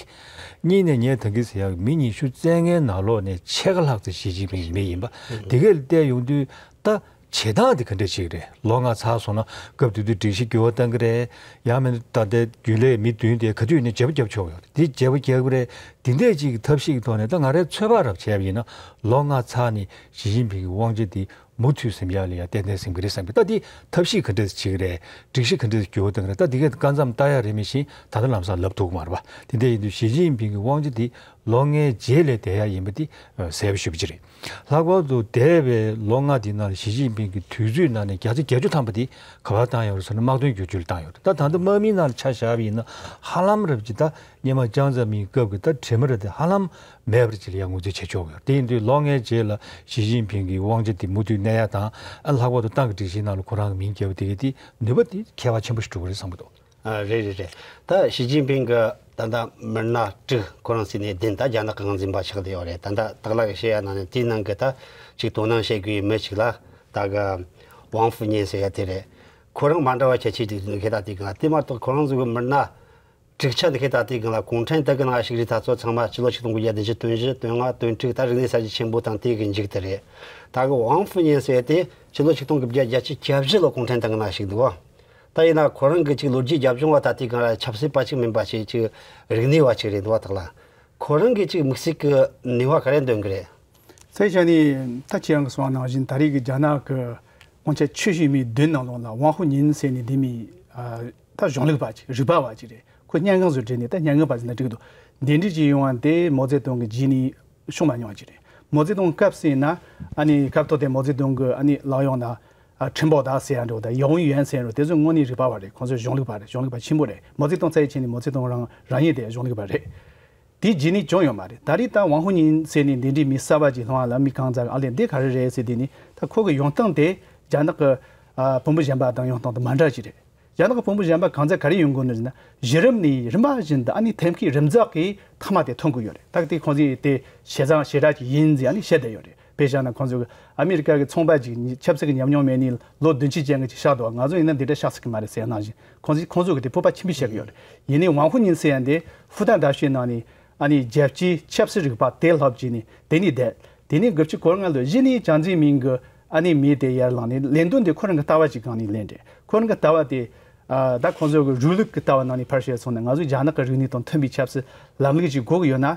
གཉིས་ནས་ངས་ད་གིན་ཟེར་ཡག་མི་ཉི་ཤུ་རྩ་ལྔའི་ནང་ལོགས་ནས་ཕྱེད་ཀ་ལྷག་ཙམ་ཞི་ཅིན་ཕིང་གི་མི་ཡིན་པ། དེ་གས་ལ་བལྟས་ཡོང་དུས་ད་བྱེད་སྟངས་དེ་ག་འདྲ་ཞིག་རེད། ལོ་ལྔ་ཚར་སོང་ན་སྐབས་དེ་དུས་སྒྲིག་གཞི་འགྱུར་བ་གཏང་གི་རེད། ཡང་མིན་ད་ལྟའི་རྒྱུན་ལས་མི་བདུན་དེ་ག་དུས་ནས་བརྗེ་པོ་བརྒྱབ་ཆོག་གི་ཡོད་རེད། དེ་བརྗེ་པོ་བརྒྱབ་གི་རེད། དེ་འདྲས་ཅིག་གི་ཐབས་ཤེས་ཀྱི་ཐོག་ནས་ད་ང་རའི་ཚོད་དཔག་རབ་བྱས་པ་ཡིན་ན་ལོ་ལྔ་ཚར་ནས་ཞི་ཅིན་ཕིང་གི་དབང་ཆ་དེ་མུ་མཐུད་ཟིན་ཡག་ལ་ཡ་ཏན་ཏན་ཟིན་གི་རེད་བསམ་གི། ད་དེ་ཐབས་ཤེས་ག་འདྲས་བྱེད་ཀྱི་རེད། སྒྲིག་གཞི་ག་འདྲས་འགྱུར་བ་གཏང་གི་རེད། ད་དེ་གས་སྐབས་མཚམས་ལྟ་ཡག་རེད། མི་ཤེས། ད་ལྟ་ལམ་སང་ལབ་ཐུབ་ཀྱི་མ་རེད་པ། དེ་འདྲ་ཡིན་དུས་ཞི་ཅིན་ཕིང་གི་དབང་ཆ་དེ་ ལོ་ལྔའི་རྗེས་ལ་བསྡད་ཡ་ཡིན་པ་དེ་གསལ་པོ་ཞེ་པོ་ཅིག་རེད། ལྷག་པར་དུ་འདས་པའི་ལོ་ལྔ་དེའི་ནང་ལ་ཞི་ཅིན་ཕིང་གིས་དུས་ཚོད་ནང་ནས་བརྒྱ་ཆ་བརྒྱད་ཅུ་ཐམ་པ་དེ་ག་པར་བཏང་ཡོད་རེད་ཟེར་ན་དམག་དོན་བསྒྱུར་བཅོས་ལ་བཏང་ཡོད་རེད། ད་ད་ལྟ་དམག་མིའི་ནང་ལ་ཆ་བཞག་པ་ཡིན་ན་ཧ་ལམ་རབ་ཅིག་ད་སྔོན་མ་ཅང་ཙེ་མིན་སྐབས་ཀྱི་ད་གྲིབ་མ་རེད་དེ་ཧ་ལམ་མེད་པར་ཅིག་ལ་ཡང་ངོས་འཛིན་བྱེད་ཆོག་གི་ཡོད་རེད། དེ་ཡིན་དུས་ལོ་ལྔའི་རྗེས་ལ་ཞི་ཅིན་ཕིང་གི་དབང་ཆ་དེ་མུ་མཐུད་གནས་ཡ་དང་ཨ་ལྷག་པར་དུ་ཏང་གི་སྒྲིག་གཞིའི་ནང་ལ་ཁོ་རང་གི་མིང་བརྒྱབ་པ་དེ་གའི་དེ་ནུས་པ་དེ་ཁྱད་པར་ཆེན་པོ་ཞིག་འགྲོ་གི་རེད་བསམ་གི་འདུག་ཨ། རེད་རེད་རེད། ད་ཞི་ཅིན་ཕིང་གི་ད་ལྟ་མི་སྣ་དྲུག་ཁོ་རང་ཟེར་ནས་བདུན་ད་རྒྱ་ནག་གི་དབང་འཛིན་པ་ཆགས་བསྡད་ཡོད་རེད། ད་ལྟ་སྟག་ལྷ་གི་བཤད་ཡ་ནང་ནས་དེའི་ནང་གི་ད་ཅིག་དོ་སྣང་བྱེད་དགོས་ཡོད་མི་ཅིག་ལ་ད་གི་ཝང་ཧྥུ་ཉིན་ཟེར་ཡ་དེ་རེད། ཁོ་རང་མ་འདྲ་བ་ཁྱད་ཆོས་ཅིག་འདུག་ཁེ་ད་དེ་གི་ང་དེ་མ་གཏོགས་ཁོ་རང་ཚོ་གི་མི་སྣ་དྲུག་ཆ་འདི་ཁེ་ད་དེ་གི་ང་གུང་ཁྲན་ཏང་གི་ནང་ཞུགས་རིགས་ད་ཚོ་ཚང་མ་ཕྱི་ལོ་ཆིག་སྟོང་དགུ་བརྒྱ་བདུན་ཅུ་དོན་བཞི་དོན་ལྔ་དོན་དྲུག་ད་རིག་གནས་གསར་བརྗེ་ཆེན་པོ་དང་དེ་གི་མཇུག་དེ་རེད། ད་གི་ཝང་ཧྥུ་ཉིན་ཟེར་དེ་ཕྱི་ལོ་ཆིག་སྟོང་དགུ་བརྒྱ་བརྒྱད་ཅུ་གྱ་བཞི་ལོ་གུང་ཁྲན་ཏང་གི་ནང་ཞུགས་འདུག་བ། ད་ཡིན་ན་ཁོ་རང་གི་ཅིག་ལོ་རྒྱུས་རྒྱབ་ལྗོངས་བ་ད་དེ་གང་ར་ཆབ་སྲིད་པ་ཅིག་མིན་པ་ཞིག་ཅིག་རིག་གནས་བ་ཅིག་རེད་འདུག་བ་དག་ལ། ཁོ་རང་གི་ཅིག་དམིགས་བསལ་གྱི་ནུས་པ་ག་རེ་འདོན་གི་རེད། ཚེ་ཞང་ནི་ད་ཁྱེད་རང་གི་གསུངས་པ་ནང་བཞིན་ད་རེས་ཀྱི་རྒྱ་ནག་གི་དབང་ཆ་ཆེ་ཤོས་མི་བདུན་ནང་ལོགས་ལ་ཝང་ཧུ་ཉིན་ཟེར་ནི་འདི་མི་ད་གཞུང་ལུགས་པ་ཅིག་རིག་པ་བ་ཅིག་རེད། ཁོ་སྙན་ངག་བཟོ་བྲིས་ནི་ད་སྙན་ངག་པ་ཟེར་ན་འགྲིག་འདུག་འདི་འདྲ་ཅིག་ཡོང་བ་དེ་མའོ་ཙེ་ཏུང་གི་རྗེས་ནི་བྱུང་མ་མྱོང་བ་ཅིག་རེད། མའོ་ཙེ་ཏུང་སྐབས་སུ་ཡིན་ན་ཨ་ནི་སྐབས་ཐོག་དེ་མའོ་ཙེ་ཏུང་གི་ཨ་ནི་ལག་ཡོང་ན་ཨ་ཁྲིན་པོ་ཏཱ་ཟེར་ཡ་འགྲོ་ད་ཡའོ་ཡུན་ཟེར་ཡ་འགྲོ་དེ་ཚོ་དངོས་གནས་རིག་པ་བ་རེད། ཁོང་ཚོ་གཞུང་ལུགས་པ་རེད། གཞུང་ལུགས་པ་ཆེན་པོ་རེད། མའོ་ཙེ་ཏུང་རྩ་ཡི་ཆེ་ནི་མའོ་ཙེ་ཏུང་རང་རང་ཉིད་དེ་གཞུང་ལུགས་པ་རེད། དེ་རྗེས་ནས་བྱུང་ཡོད་མ་རེད། ད་རེས་ད་ཝང་ཧུ་ཉིན་ཟེར་ནི་འདི་འདྲའི་མི་གསར་པ་ཅིག་ལྷུང་བ་ལ་མི་གང་ཟག་ཨ་ལས་འདི་ག་རེ་རེད་ཟེར་དེ་ནི་ད་ཁོ་གི་ཡོང་སྟངས་དེ་རྒྱ་ནག་གི་ཨ་བོན་པོ་གཞན་པ་དང་ཡོང་སྟངས་དེ་མ་འདྲ་ཅིག་རེད། རྒྱ་ནག་གི་བོན་པོ་གཞན་པ་གང་ཚ་ག་རེ་ཡོང་དགོས་ནི་ཟེར་ན་གཞི་རིམ་ནས་རིམ་པ་བཞིན་དུ་ཨ་ནི་ཐེམ་སྐས་རིམ་འཛེག་གིས་མཐའ་མ་དེ་ཐོན་དགོས་ཡོད་རེད། ད་དེ་ཁོང་ཚོས་དེ་ཞེ་ཚང་ཞེ་དྲག་ཅིག་ཡིན་ཟེར་ཨ་ནི་བཤད་བསྡད་ཡོད་རེད། དཔེ་བཞག་ན་ཁོང་ཚོ་གི་ཨ་མི་རི་ཀ་གི་ཚོང་པ་ཅིག་ཆབ་སྲིད་ཀྱི་ཉམས་མྱོང་མེད་ནི་ལོ་བདུན་ཅུ་ཅན་གྱི་ཅིག་བཞག་འདུག་ང་ཚོ་ཡིན་ན་འདི་འདྲ་བཞག་སྲིད་ཀྱི་མ་རེད་ཟེར་ནང་བཞིན་ཁོང་ཚོས་ཁོང་ཚོ་གི་དེ་སྤོབས་པ་ཆེན་པོ་བཤད་ཀྱི་ཡོད་རེད། ཡིན་ནའི་ཝང་ཧུ་ཉིན་ཟེར་ཡ་འདི་ཧྥུ་ཏན་ད་ཤོད་ནང་ནས་ཨ་ནི་རྒྱལ་སྤྱིའི་ཆབ་སྲིད་རིག་པ་དེ་སློབ་བྱས་ནས་དེ་ནས་བསྡད། དེ་ནས་དགུ་བཅུ་གོ་ལྔ་ལོ་གཞི་ནས་ཅང་ཙེ་མིན་གྱི་ཨ་ནི་མི་དེ་ཡར་ལངས་ནས་ལས་དོན་དེ་ཁོ་རང་གི་ལྟ་བ་ཅིག་སྒང་ནས་ལེན་རེད། ཁོ་རང་གི་ལྟ་བ་དེ་ཨ་ད་ཁོང་ཚོ་གི་རུ་ལུགས་ཀྱི་ལྟ་བ་ནང་ནས་ཕར་བཤད་སོང་ན་ང་ཚོ་རྒྱ་ནག་གི་རིག་གནས་དང་མཐུན་པའི་ཆབ་སྲིད་ལམ་ལུགས་ཅིག་དགོས་ཀྱི་ཡོད་ན་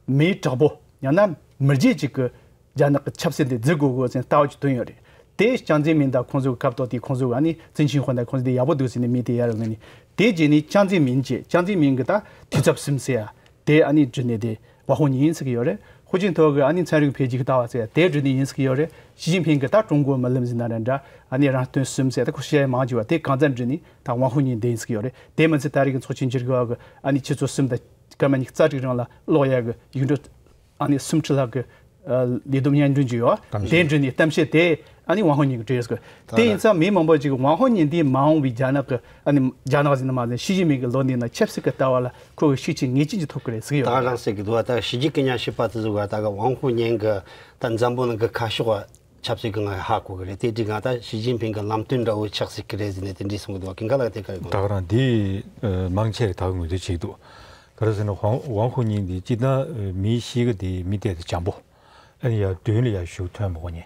མིའི་དྲག་པོ་ཡང་ན་མི་རྒྱུད་ཅིག་གི་རྒྱ་ནག་གི་ཆབ་སྲིད་དེ་འཛིན་དགོས་དགོས་ཟེར་ལྟ་བ་ཅིག་བཏོན་ཡོད་རེད། དེ་ཅང་ཙེ་མིན་དང་ཁོང་ཚོ་གི་སྐབས་ཐོག་དེ་ཁོང་ཚོ་གི་ཨ་ནི་ཙིན་ཆིན་ཧོན་དང་ཁོང་ཚོ་དེ་ཡག་པོ་འདུག་ཟེར་ནས་མི་དེ་ཡར་ལངས་ནས་དེ་རྗེས་ནས་ཅང་ཙེ་མིན་གྱིས་ཅང་ཙེ་མིན་གྱི་ད་འཐུས་ཚབ་གསུམ་ཟེར་ཡ་དེ་ཨ་ནི་བརྒྱུད་ནས་དེ་ཝང་ཧུ་ཉིན་ཟེར་གྱི་ཡོད་རེད། ཧུའུ་ཅིན་ཐའོ་གི་ཨ་ནི་ཚན་རིག་འཕེལ་རྒྱས་ཀྱི་ལྟ་བ་ཟེར་ཡ་དེ་བརྒྱུད་ནས་ཡིན་ཟེར་གྱི་ཡོད་རེད། ཞི་ཅིན་ཕིང་གི་ད་ཀྲུང་གོ་མི་ལུམ་ཟེར་ན་ར་འདྲ་ཨ་ནི་རང་དོན་གསུམ་ཟེར་ཡ་ད་ཁོ་བཤད་ཡ་མང་ཆེ་བ་དེ་གང་ཙམ་བརྒྱུད་ནས་ད་ཝང་ཧུ་ཉིན་དེ་ཡིན་ཟེར་གྱི་ཡོད་རེད། དེ་མིན་ཚེ་ད་རེས་ཀྱི་ཚོགས་ཆེན་བཅུ་དགུ་པ་གི་ཨ་ནི་ཆུ་ཚོད་གསུམ་དང་སྐར་མ་ཉི་ཤུ་རྩ་དྲུག་རིང་ལ་ཀློག་ཡ་གི་ཡིག་འབྲུ་ཨ་ནི་སུམ་ཁྲི་ལྷག་གི་ཨ་ལས་བསྡོམས་སྙན་སྒྲོན་གྱི་ཡོད། གཏམ་བཤད། དེ་འདྲ་ནས་གཏམ་བཤད་དེ་ཨ་ནི་ཝང་ཧུ་ཉིན་གྱིས་བྲིས་ཡོད། དེ་ཡིན་ཙང་མི་མང་པོ་ཅིག་ཝང་ཧུ་ཉིན་འདིས་མ་འོངས་པའི་རྒྱ་ནག་གི་ཨ་ནི་རྒྱ་ནག་ཟེར་ན་མ་ཟད་ཞི་ཅིན་ཕིང་གི་ལོ་འདི་ན་ཆབ་སྲིད་ཀྱི་ལྟ་བ་ལ་ཁོ་གི་ཤུགས་རྐྱེན་ངེས་ཅན་ཅིག་ཐོབ་ཀྱི་རེད་ཟེར་གྱི་ཡོད། ད་རང་ཟེར་གྱི་འདུག་བ། ད་ཞི་རྒྱས་ཀྱི་ཉམས་ཞིབ་པ་དེ་ཚོ་ག་ད་གི་ཝང་ཧུ་ཉིན་གྱི་ད་འཛམ་བུ་གླིང་གི་ཁ་ཕྱོགས་ཆབ་སྲིད་ཀྱི་ང་ཧ་གོ་གི་རེད། དེ་དུས་ང་ད་ཞི་ཅིན་ཕིང་གི་ལམ་སྟོན་འདྲ་བོ་ཆགས་སྲིད་ཀྱི་རེད་ཟེར་ནས་དེ་འདྲས་གསུང་གི་འདུག་བ། ཀུན་དགའ་ལགས་དེ་ག་རེ་གསུང་། ད་ག་རང་འདི་མང་ཆེ་ད་ག་ངོས་འཛིན་བྱེད་ཀྱི་འདུག་ག་རེ་ཟེར་ན་ཝང་ཧུ་ཉིན་འདི་སྤྱིར་བཏང་མིའི་གཤིས་ཀ་དེ་མི་དེ་དེ་འཇམ་པོ། ཨ་ནི་ཡར་མདུན་ལ་ཡར་ཞུགས་ཐོན་མི་དགོས་ཉེ།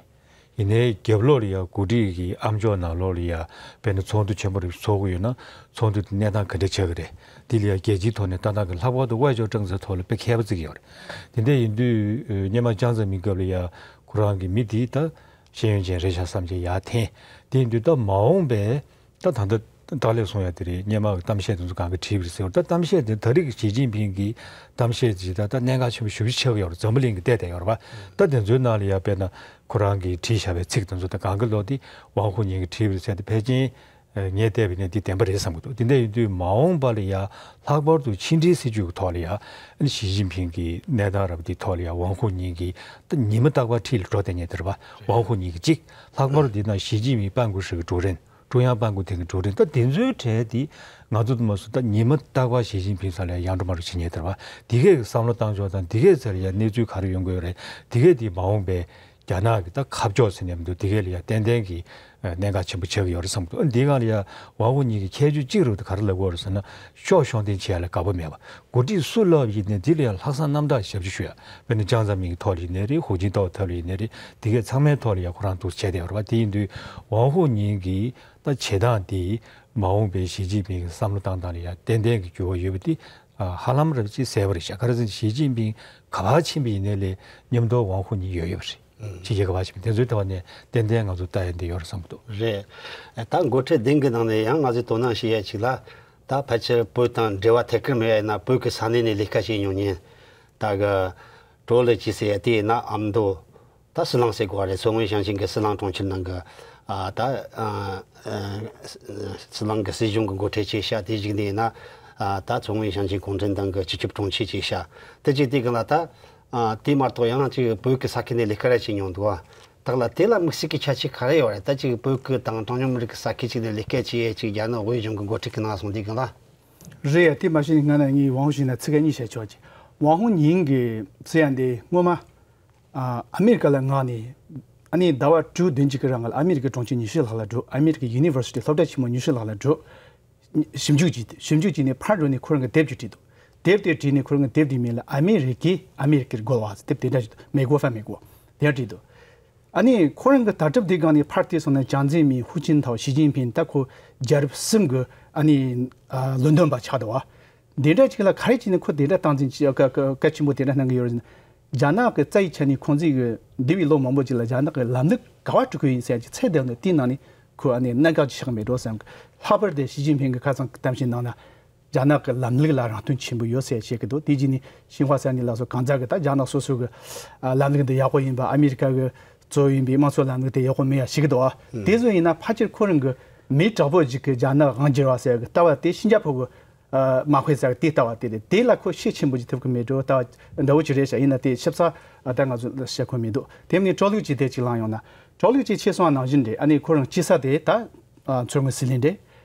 ཡིན་ནའི་རྒྱབ་ལོགས་ལ་ཡར་འགོ་ཁྲིད་ཀྱི་ཨ་མཆོག་ནང་ལོགས་ལ་ཡར་དཔེར་ན་ཚོགས་འདུ་ཆེན་པོ་རེ་ཚོགས་ཀྱི་ཡོད་ན་ཚོགས་འདུ་དེ་གནས་སྟངས་ག་འདྲ་ཆགས་ཀྱི་རེད། འདི་ལ་ཡར་རྒྱལ་སྤྱིའི་ཐོག་ནས་ལྟ་སྟངས་ཀྱི་ལྷག་པར་དུ་外交政策ཐོག་ལ་དཔེ་མཁས་པ་བརྩི་གི་ཡོད་རེད། དེ་འདྲ་ཡིན་དུས་སྔོན་མ་ཅང་ཙེ་མིན་སྐབས་ལ་ཡར་ཁོ་རང་གི་མི་དེ་ད་ཤེས་ཡོན་ཅན་རེད་ཤག་བསམ་བྱས་ཡར་འཐེན། དེ་ཡིན་དུས་ད་མ་འོངས་པའི་ད་ད་ལྟ་ཏཱ་ལའི་གསུང་ཡ་དེ་རེད། སྔོན་མ་གི་གཏམ་བཤད་དེ་ཚོ་གང་གི་བྲིས་པ་རེད་ཟེར་བ། ད་གཏམ་བཤད་དེ་ད་རེས་ཀྱི་ཞི་ཅིན་ཕིང་གི་གཏམ་བཤད་ཅིག་ད་ད་གནད་འགག་ཆེན་པོ་ཞེ་པོ་ཅིག་ཆགས་ཀྱི་ཡོད་རེད། འཛམ་བུ་གླིང་གི་བལྟས་བསྡད་ཡོད་རེད་པ། ད་དེ་ཚོའི་ནང་ལ་ཡ་དཔེར་ན་ཁོ་རང་གིས་བྲིས་བཞག་པའི་ཚིག་དེ་ཚོ་ད་གང་གི་ལོ་དེ་ཝང་ཧུ་ཉིན་གྱིས་བྲིས་པ་རེད་ཟེར་དེ་ཕལ་ཆེར་ངས་བལྟས་པ་ཡིན་ན་འདི་བདེན་པ་རེད་བསམ་གྱི་འདུག་དེ་འདྲ་ཡིན་དུས་མ་འོངས་པ་ལ་ཡ་ལྷག་པར་དུ་ཕྱི་འབྲེལ་སྲིད་ཇུས་ཀྱི་ཐོག་ལ་ཡ་ཨ་ནི་ཞི་ཅིན་ཕིང་གི་གནས་སྟངས་རབ་དེའི་ཐོག་ལ་ཡ་ཝང་ཧུ་ཉིན་གྱིས་ད་ཉི་མ་རྟག་པར་འཁྲིས་ལ་འགྲོ་བསྡད་མཁན་དེ་རེད་པ། ཝང་ཧུ་ཉིན་གྱིས་གཅིག་ལྷག་པར་དུ་དེ་ན་ཞི་ཅིན་ཕིང་办公室གི་ཀྲུའུ་རེན། 中央办公厅གི་ཀྲུའུ་རེན། ད་དེ་ཚོའི་གྲས་དེ་ང་ཚོ་དུ་མ་སུ་ད་ཉི་མ་རྟག་པར་ཞི་ཅིན་ཕིང་ས་ལ་ཡང་འགྲོ་མ་འགྲོ་བྱེད་མཁན་དེ་རེད་པ། དེ་གས་ཀྱི་བསམ་བློ་བཏང་ཕྱོགས་དང་དེ་གས་ཚེ་ལ་ཡ་གནས་ཚུལ་ག་རེ་ཡོང་གི་ཡོད་རེད། དེ་གས་དེ་མ་འོངས་པའི་རྒྱ་ནག་གི་ད་ཁ་ཕྱོགས་ཟེར་ནས་མི་འདུག་དེ་གས་ལ་ཡ་ཏན་ཏན་གྱི་གནད་འགག་ཆེན་པོ་ཆགས་ཀྱི་ཡོད་རེད་བསམ་གྱི་འདུག་འདི་སྒང་ལ་ཡ་ཝང་ཧུ་ཉིན་གྱི་ཁྱད་ཆོས་གཅིག་རུ་དེ་ག་རེ་ལབ་དགོས་རེད་ཟེར་ན་ཤོག་ཤོག་འཐེན་བྱེད་ཡ་ལ་དགའ་པོ་མེད་པ། འགོ་ཁྲིད་སུ་ལབ་ཡིན་ནའི་འདི་ལ་ཡ་ལྷག་བསམ་རྣམ་དག་ཞེ་པོ་ཅིག་ཞུ་ཡ། དཔེར་ན་ཅང་ཙེ་མིན་གྱི་ཐོག་ལ་ཡིན་ནའི་རེད། ཧུའུ་ཅིན་ཏའོ་ཐོག་ལ་ཡིན་ནའི་རེད། དེ་གས་ཚང་མའི་ཐོག་ལ་ཡ་ཁོ་རང་འདུག་བྱས་བསྡད་ཡོད་རེད་པ། དེ་ཡིན་དུས་ཝང་ཧུ་ཉིན་གྱི་ད་བྱེད་སྟངས་དེ་མ་འོངས་པའི་ཞི་ཅིན་ཕིང་གི་བསམ་བློ་བཏང་སྟངས་ལ་ཡ་ཏན་ཏན་གྱི་འགྱུར་བ་ཡོད་པ་དེ་ཧ་ལམ་རབ་ཅིག་གསལ་པོ་རེད་ཤག་ག་རེ་ཟེར་ན་ཞི་ཅིན་ཕིང་ག་པར་ཕྱིན་པ་ཡིན་ནའི་ལས་མཉམ་དུ་ཝང་ཧུ་ཉིན་ཡོད་ཡོད་པ་རེད། ཕྱི་རྒྱལ་ག་པར་ཕྱིན་པ་དེ་ཚོའི་ཐོག་ནས་ཏན་ཏན་ང་ཚོ་ལྟ་ཡ་འདི་ཡོད་རེད་བསམ་གྱི་འདུག་རེད། ད་འགོ་ཁྲིད་བདུན་གྱི་ནང་ནས་ཡང་ང་ཚོས་དོ་སྣང་བྱེད་ཡ་ཅིག་ལ་ད་ཕལ་ཆེར་བོད་དང་འབྲེལ་བ་ཐད་ཀར་མེད་པ་ཡིན་ན་བོད་ཀྱི་ས་གནས་ནས་ལས་ཀ་བྱེད་མྱོང་མཁན་ ད་གི་ཀྲོ་ལི་ཅི་ཟེར་ཡ་དེ་ཡིན་ན་ཨ་མདོ། ད་ཟི་ལིང་ཟེར་གོ་རེད། མཚོ་སྔོན་ཞིང་ཆེན་གྱི་ཟི་ལིང་གྲོང་ཁྱེར་ནང་གི་ཨ་ད་ཨ་ཨ་ཟི་ལིང་གི་སྲིད་གཞུང་གི་འགོ་ཁྲིད་བྱས་ཤག་དེ་གཞུག་ནས་ཡིན་ན་ཨ་ད་མཚོ་སྔོན་ཞིང་ཆེན་གུང་ཁྲན་ཏང་གི་སྤྱི་ཁྱབ་དྲུང་ཆེ་བྱས་ཤག་དེ་གཅིག་དེ་གི་ལ་ད་ཨ་དེ་མ་གཏོགས་ཡང་ཅིག་བོད་ཀྱི་ས་ཁུལ་ནས་ལས་ཀ་ར་བྱས་མྱོང་འདུག་བ། ད་ལ་དེ་ལ་དམིགས་བསལ་གྱི་ཁྱད་ཆོས་ག་རེ་ཡོད་རེད། ད་ཅིག་བོད་ཀྱི་དང་གྲངས་ཉུང་མི་རིགས་ཀྱི་ས་ཁུལ་ཅིག་ནས་ལས་ཀ་བྱས་ཡས་ཅིག་རྒྱ་ནག་དབུས་གཞུང་གི་འགོ་ཁྲིད་ཀྱི་ནང་སོང་དེ་གི་ལ། རེད་ཡ། དེ་མ་གཞི་ནས་སྔ་ན་ངས་ཝང་ཧུང་ཞིག་ན་ཚིག་ཁ་གཉིས་བཤད་ཆོག་ཅིག་ཝང་ཧུང་ཉིང་གི་ཚེ་ཡ་འདི་སྔོན་མ་ཨ་ཨ་མེ་རི་ཀ་ལ་མངགས་ནས་ཨ་ནི་ཟླ་བ་དྲུག་བདུན་ཅིག་གི་རིང་ལ་ཨ་མེ་རི་ཀའི་གྲོང་ཁྱེར་ཉི་ཤུ་ལྷག་ལ་འགྲོ། ཨ་མེ་རི་ཀའི་ཡུ་ནི་ཝར་སི་ཊི་སློབ་གྲྭ་ཆེན་མོ་ཉི་ཤུ་ལྷག་ལ་འགྲོ། ཞིབ་འཇུག་བྱས་ཏེ་ཞིབ་འཇུག་བྱས་ནས་ཕར་འགྲོ་ནས་ཁོ་རང་གི་དེབ་ཅིག་བྲིས་འདུག་དེབ་དེ་བྲིས་ནས་ཁོ་རང་གི་དེབ་དེའི་མིང་ལ་ཨ་མེ་རི་ཀའི་ཨ་མེ་རི་ཀར་རྒོལ་བ་ཟེར་དེབ་དེ་འདྲ་ཞིག་འདུག་མེ་གོ་ཧྥ་མེ་གོ་དེ་བྲིས་འདུག་ཨ་ནི་ཁོ་རང་གི་ལྟ་གྲུབ་དེ་སྒང་ནས་ཕར་བལྟས་སོང་ན་ཅང་ཙེ་མིན། ཧུའུ་ཅིན་ཐའོ། ཞི་ཅིན་ཕིང་། ད་ཁོ་རྒྱལ་རབས་གསུམ་གི་ཨ་ནི་ཨ་བློ་འདོན་པ་ཆགས་འདུག་བ། འདི་འདྲ་ཅིག་ལ་ག་རེ་བྱས་ནས་ཁོ་དེ་འདྲ་སྟངས་འཛིན་བྱེད་གལ་གལ་གལ་ཆེན་པོ་དེ་འདྲ་གནང་གི་ཡོད་རེད། རྒྱ་ནག་གི་རྩ་ཡི་ཆ་ནས་ཁོང་ཚོས་གི་འདས་པའི་ལོ་མང་པོ་ཅིག་ལ་རྒྱ་ནག་གི་ལམ་ལུགས་ག་བ་སྒྲུབ་གི་ཡིན་ཟེར་གྱི་ཚད་ལྡན་ནས་དེའི་ནང་ནས་ཁོ་ཨ་ནི་གནད་འགག་ཅིག་ཆགས་མེད་འགྲོ་བསམ་གི། ལྷག་པར་དུ་ཞི་ཅིན་ཕིང་གི་ཁ་སང་གི་གཏམ་བཤད་ནང་ན། རྒྱ་ནག་གི་ལམ་ལུགས་ལ་རང་རྟོན་ཆེན་པོ་ཡོད་ཟེར་བཤད་ཀྱི་འདུག་དེ་རྗེས་ནས་ཤིན་ཧྭ་གསར་བརྙན་ལ་སོགས་གང་ཟག་གི་ད་རྒྱ་ནག་སོ་སོ་གི་ཨ་ལམ་ལུགས་འདི་ཡག་པོ་ཡིན་པ། ཨ་མི་རི་ཀ་གི་གཙོ་བོ་ཡིན་པའི་དམངས་གཙོ་ལམ་ལུགས་དེ་ཡག་པོ་མེད་ཡ་ཞིག་གི་འདུག་ཨ། དེ་ཚོ་ཡིན་ན་ཕལ་ཆེར་ཁོ་རང་གི་མི་དྲག་པོ་ཞིག་གི་རྒྱ་ནག་དབང་བསྒྱུར་བ་ཟེར་གི་ལྟ་བ་དེ་ཤིན་ཅང་ཕོ་གི་ཨ་མ་དཔེ་ཟེར་གི་དེ་ལྟ་བ་དེ་རེད། དེ་ལ་ཁོ་ཤུགས་ཆེན་པོ་ཞིག་ཐེབས་གི་མེད་འགྲོ། ལྟ་བ་འདྲ་བོ་ཅིག་རེད་ཤག་ཡིན་ན་དེ་ཞིབ་ཚགས་ཨ་ད་ང་ཚོ་བཤད་ཁོམ་མི་འདུག་དེ་མིན་ཀྲོ་ལུགས་ཅིག་དེ་ཅིག་ལངས་ཡོང་ན། ཀྲོ་ལུགས་ཅིག་ཆེ་སོང་ནང་བཞིན་རེད། ཨ་ནི་ཁོ་རང་སྐྱེས་ས་དེ་ད་ཨ་མཚོ་སྔོན་ཟི་ལིང་རེད།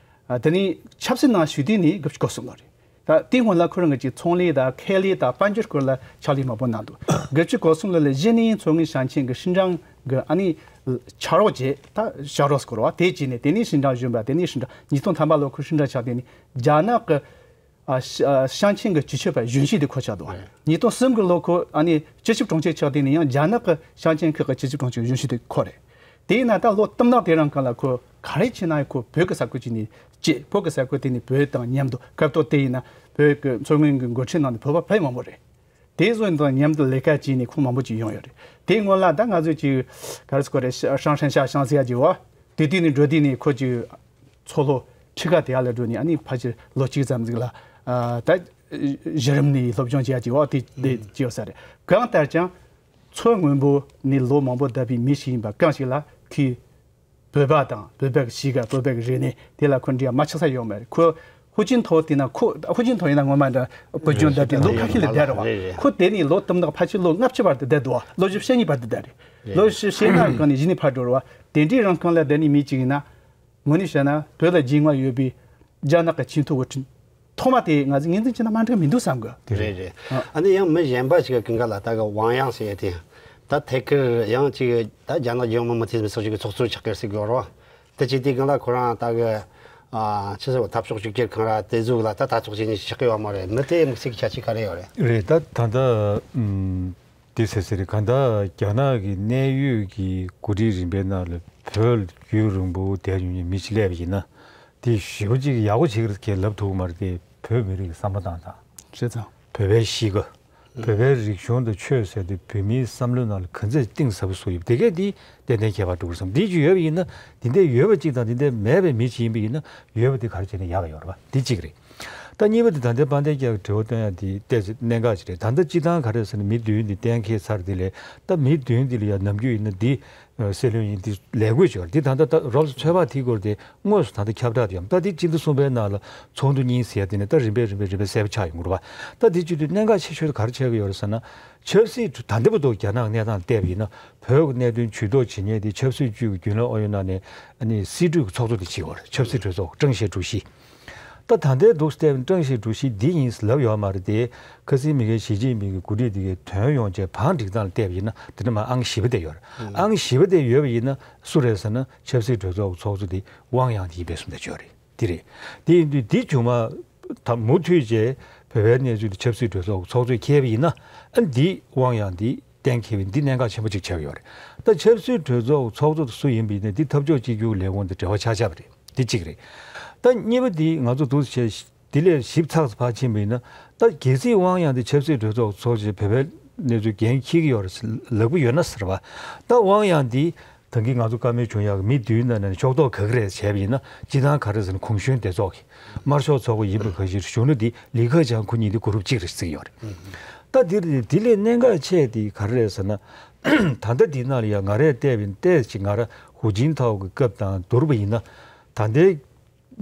ཨ་དེ་ནི་ཆབ་སྲིད་ནང་ཞུགས་དུས་ནི་དགུ་བཅུ་གོ་གསུམ་ལོ་རེད། ད་དེ་སྔོན་ལ་ཁོ་རང་གི་ཅིག་ཚོང་ལས་དང་ཁེ་ལས་དང་དཔལ་འབྱོར་སྐོར་ལ་ཕྱག་ལས་མང་པོ་གནང་འདུག་དགུ་བཅུ་གོ་གསུམ་ལོ་ལ་གཞི་ནས་མཚོ་སྔོན་ཞིང་ཆེན་གྱི་ཧྲིན་ཀྲང་གི་ཨ་ནི་ཕྱག་རོགས་བྱས། ད་ཕྱག་རོགས་སྐོར་བ་དེ་བྱས་ནས་དེ་ནས་ཧྲིན་ཀྲང་གཞོན་པ། དེ་ནས་ཧྲིན་ཀྲང་ཉིས་སྟོང་ཐམ་པ་ལོ་ཁོ་ཧྲིན་ཀྲང་ཆགས། དེ་ནས་རྒྱ་ནག་གི་ཨ་ཞི་ཨ་ཞིང་ཆེན་གྱི་སྤྱི་ཁྱབ་པ་གཞོན་ཤོས་དེ་ཁོ་ཆགས་འདུག་ཉིས་སྟོང་གསུམ་གྱི་ལོ་ཁོ་ཨ་ནི་སྤྱི་ཁྱབ་དྲུང་ཆེ་ཆགས། དེ་ནས་ཡང་རྒྱ་ནག་གི་ཞིང་ཆེན་ཁག་གི་སྤྱི་ཁྱབ་དྲུང་ཆེ་གཞོན་ཤོས་དེ་ཁོ་རེད། དེས་ན་ད་ལོ་གཏུམ་ནག་དེ་རིང་གང་ལ་ཁོ་ག་རེ་བྱས་ན་ཡང་ཁོ་བོད་ཀྱི་ས་ཁུལ་གཅིག་ནས་སྐྱེས། བོད་ཀྱི་ས་ཁུལ་དེ་ནས་བོད་དང་མཉམ་དུ་སྐབས་ཐོག་དེ་ཡིན་ན་བོད་ཀྱི་མཚོ་སྔོན་གྱི་འགོ་ཁྲིད་ནང་ནས་བོད་པ་དཔེ་མང་པོ་རེད། དེ་ཚོ་དང་མཉམ་དུ་ལས་ཀ་བྱས་ནས་ཁོང་མང་པོ་ཅིག་ཡོང་ཡོད་རེད། དེའི་སྔོན་ལ་ད་ང་ཚོས་ཅིག་ག་རེ་ཟེར་དགོས་རེད། ཧྲང་ཧྲན་ཤ་ཞང་ཟེར་ཡ་ཅིག་བ། དེ་དུས་ནས་འགྲོ་དུས་ནས་ཁོ་ཅིག་མཚོ་ལྷོ་ཁྲི་ཀ་དེ་ཡ་ལ་འགྲོ་ནས་ཨ་ནི་ཕལ་ཆེར་ལོ་གཅིག་ཙམ་ཟིག་ལ་ཨ་ད་གཞི་རིམ་ནས་སློབ་སྦྱོང་བྱེད་ཡ་ཅིག་བ། དེ་དེ་ཅིག་ཡོད་ས་རེད། གང་ལྟར་ཀྱང་མཚོ་སྔོན་པོ་ནས་ལོ་མང་པོ་བསྡད་པའི་མི་ཞིག་ཡིན་པ་གང་ཞིག་ལ་ཁོས་བོད་པ་དང་བོད་པའི་གཤིས་ཀ་བོད་པའི་རིག་གནས་དེ་ལ་ཁོ་འདྲ་མ་ཆགས་ས་ཡོད་མ་རེད། ཁོ་ཧུའུ་ཅིན་ཐའོ་དེ་ན་ཁོ་ཧུའུ་ཅིན་ཐའོ་ཡིན་ན་ངོ་མ་འདྲ་བོད་ལྗོངས་བསྡད་དེ་ལོ་ཁ་ཤས་ལ་བསྡད་རེད་བ། ཁོ་དེ་ནས་ལོ་གཏུམ་ནག་ཕལ་ཆེར་ལོ་ལྔ་བཅུ་བར་དུ་བསྡད་འདུག་བ། ལོ་བཞི་བཅུ་ཞེ་ལྔ་གང་ནས་གཞི་ནས་ཕར་འགྲོ་རེད་བ། དེ་འདྲའི་རིང་གང་ལ་བསྡད་ནས་མི་གཅིག་ཡིན་ན། དངོས་གནས་བཤད་ན་བོད་ལ་རྒྱུས་མངའ་ཡོད་པའི་རྒྱ་ནག་གི་ཆེས་མཐོ་བོད་ཁྲིམས་ཐོག་མ་དེ་ང་ཚོས་ངོས་འཛིན་བྱས་ན་མ་འགྲིག་མི་འདུག་བསམ་གི། དེ་རེད་རེད། ཨ། ཨ་ནི་ཡང་མི་གཞན་པ་ཞིག་གི་སྒང་ལ་ད་གི་ཝང་ཡང་ཟེར་ཡ་དེ་ད་ཐད་ཀར་ཡང་ཅིག་ད་རྒྱ་ནག་རྒྱལ་ཡོངས་མི་མང་འཐུས་མི་ཚོགས་ཆུང་གི་ཚོགས་གཙོ་ཆགས་ཀྱི་ཟེར་གི་ཡོད་རེད་བ། ད་ཅིག་དེ་སྒང་ལ་ཁོ་རང་ད་གི་ཨ་ཆི་ཟེར་བ་འཐབ་ཕྱོགས་གཅིག་གྱུར་ཁང་ར་དེ་ཟུག་ལ་ད་ལྟ་ཚོགས་ཆེན་ནས་ཆགས་ཀྱི་ཡོད་མ་རེད། མི་དེ་དམིགས་བསལ་གྱི་ཁྱད་ཆོས་ག་རེ་ཡོད་རེད། རེད། ད་ད་ལྟ་ཨམ། དེ་ཟེར་ཟེར་རེད། གང་ལྟར་རྒྱ་ནག་གི་གནད་ཡོད་ཀྱི་འགོ་ཁྲིད་རིམ་པའི་ནང་ལ་བོད་རྒྱུན་རིང་པོ་བསྡད་མྱོང་མཁན་མི་ཞིག་སླེབས་པ་ཡིན་ན། དེ་ཞེ་པོ་ཅིག་ཡག་པོ་བྱེད་ཀྱི་རེད་ལབ་ཐུབ་ཀྱི་མ་རེད་དེ། བོད་མི་རིགས་ཀྱི་བསམ་བློ་བཏང་སྟངས། བྱས་ཙང་། བོད་པའི་གཤིས་ཀ། བོད་པའི་རིག་གཞུང་དང་ཆོས་ཟེར་དེ་བོད་མིའི་བསམ་བློའི་ནང་ལ་ག་ཚོད་གཏིང་ཟབ་པོ་བཟོ་ཡོད་པ་དེ་གས་དེ་ཏན་ཏན་ཁྱད་པར་འགྲོ་གི་རེད་བསམ། འདི་ཅིག་ཡོད་པ་ཡིན་ན། འདི་འདྲ་ཡོད་པ་ཅིག་དང་འདི་འདྲ་མེད་པའི་མི་ཅིག་ཡིན་པ་ཡིན་ན། ཡོད་པ་དེ་ག་རེ་བྱས་ན་ཡག་ག་ཡོད་རེད་པ། འདི་གཅིག་རེད། ད་གཉིས་པ་དེ་ད་ལྟའི་དཔལ་ལྡན་རྒྱལ་གྱི་དྲི་བ་བཏོན་ཡ་དེ་ཏོག་ཙམ་གནད་འགག་ཅིག་རེད། ད་ལྟ་སྤྱིར་བཏང་ག་རེ་ཟེར་ན། མི་བདུན་དེ་གཏན་འཁེལ་ཚར། དེ་ལས་ད་མི་བདུན་དེ་ལ་ཡ་ནམ་རྒྱུན་ཡིན་ན་འདི་སྲིད་བློན་ཡིན། འདི་ལས་བགོས་བྱས་པ་རེད། འདི་ད་ལྟ་ད་རོབ་ཙམ་ཚོད་དཔག་དེའི་སྐོར་དེ་དངོས་སུ་ད་ལྟ་ཁྱབ་བསྒྲགས་དེ་ཡོད། ད་འདི་སྤྱི་ཟླ་གསུམ་པའི་ནང་ལ་ཚོགས་འདུ་གཉིས་ཟེར་ཡ་དེ་ནས་ད་རིམ་པས་རིམ་པས་རིམ་པས་གསལ་པོ་ཆགས་ཡོང་གི་རེད་པ། ད་འདི་བྱེད་དུས་གནད་འགག་ཆེ་ཤོས་དེ་ག་རེ་ཆགས་ཀྱི་ཡོད་རེད་ཟེར་ན། ཆབ་སྲིད་ད་ལྟ་བར་དུ་རྒྱ་ནག་གི་གནས་སྟངས་བལྟས་པ་ཡིན་ན། བོད་ཀྱི་གནད་དོན་ཇུས་གཏོགས་བྱེད་མཁན་དེ་ཆབ་སྲིད་ཅུས་ཀྱི་རྒྱུན་ལས་ཨུ་ཡོན་ནང་ནས་ཨ་ནི་སྲིད་གྲོས་ཀྱི་ཚོགས་གཙོ་དེ་བྱེད་ཀྱི་ཡོད་རེད། ཆབ་སྲིད་གྲོས་ཚོགས་ཀྲང་ཞའེ་ཀྲུའུ་ཞི། ད་ད་ལྟའི་འདུག་བལྟས་པ་ཀྲང་ཞའེ་ཀྲུའུ་ཞི་འདི་ཡིན་ལབ་ཡོད་མ་རེད་དེ། ཁ་སང་མི་རྒན་ཞི་ཅིན་ཕིང་གི་འགོ་ཁྲིད་དེ་གའི་དོན་ཡོང་བྱས་བང་སྒྲིག་སྟངས་ལ་བལྟས་པ་ཡིན་ན། དེ་འདྲ་མ་ཨང་བཞི་པ་དེ་ཡོད་རེད། ཨང་བཞི་པ་དེ་ཡོད་པ་ཡིན་ན་སུ་རེད་ཟེར་ན། ཆབ་སྲིད་གྲོས་ཚོགས་ཀྱི་ཚོགས་གཙོ་དེ་ཝང་ཡང་དེ་ཡིན་པའི་བཟོ་འདྲ་ཅིག་ཡོད་རེད། དེ་རེད། དེ་ཡིན་དུས་འདི་བྱུང་མ་ད་མུ་མཐུད་བྱས་བོད་པའི་གནས་ཚུལ་དེ་ཆབ་སྲིད་གྲོས་ཚོགས་ཚོགས་གཙོས་འཁྱེར་བ་ཡིན་ན། ཨ་འདི་ཝང་ཡང་འདི་གཏན་འཁེལ་བའི་འདི་གནད་འགག་ཆེན་པོ་གཅིག་ཆགས་ཡོད་རེད། ད་ཆབ་སྲིད་གྲོས་ཚོགས་ཚོགས་གཙོ་དེ་སུ་ཡིན་པ་ཡིན་ན་འདི་འཐབ་ཕྱོགས་གཅིག་གྱུར་ལས་ཁུངས་དང་འབྲེལ་བ་ཆགས་ཆགས་པ་རེད། འདི་གཅིག་རེད། ད་གཉིས་པ་འདི་ང་ཚོ་འདུག་བྱས་འདི་ལས་ཞིབ་ཚགས་སུ་ཕར་ཕྱིན་པ་ཡིན་ན། ད་གལ་སྲིད་ཝང་ཡང་འདི་ཆབ་སྲིད་གྲོས་ཚོགས་ཚོགས་བྱས་བོད་པའི་གནས་ཚུལ་འགན་འཁྱེར་གྱི་ཡོད་རེད་ལབ་ཀྱི་ཡོད་ན་ཟེར་བ། ད་ཝང་ཡང་འདི་ད་གིན་ང་ཚོ་བཀའ་མོལ་བྱུང་ཡག་གི་མི་བདུན་ནང་ནས་ཕྱོགས་གཏོགས་ག་གི་རེད་བྱས་པ་ཡིན་ན། སྤྱིར་བཏང་ག་རེ་ཟེར་ན། གུང་གཞོན་སྡེ་ཚོགས་ཀྱི་དམར་ཤོག་ཚོགས་པ་ཡིན་པ་ག་ཞིག་གཞོན་ནུ་འདི་ལི་ཁེ་ཆང་ཁོ་གཉིས་འདི་གུ་རུབ་གཅིག་རེད་ཟེར་གྱི་ཡོད་རེད། ད་འདིར་དེ་ལས་གནད་འགག་ཆེ་དེ་ག་རེ་རེད་ཟེར་ན། ད་ལྟ་འདི་ནང་ལ་ཡང་ང་རས་བལྟས་པའི་བལྟས་ཅིག་ང་ར་ཧུའུ་ཅིན་ཐའོ་གི་སྐབས་དང་བསྡུར་བ་ཡིན་ན། ད་ལྟའི་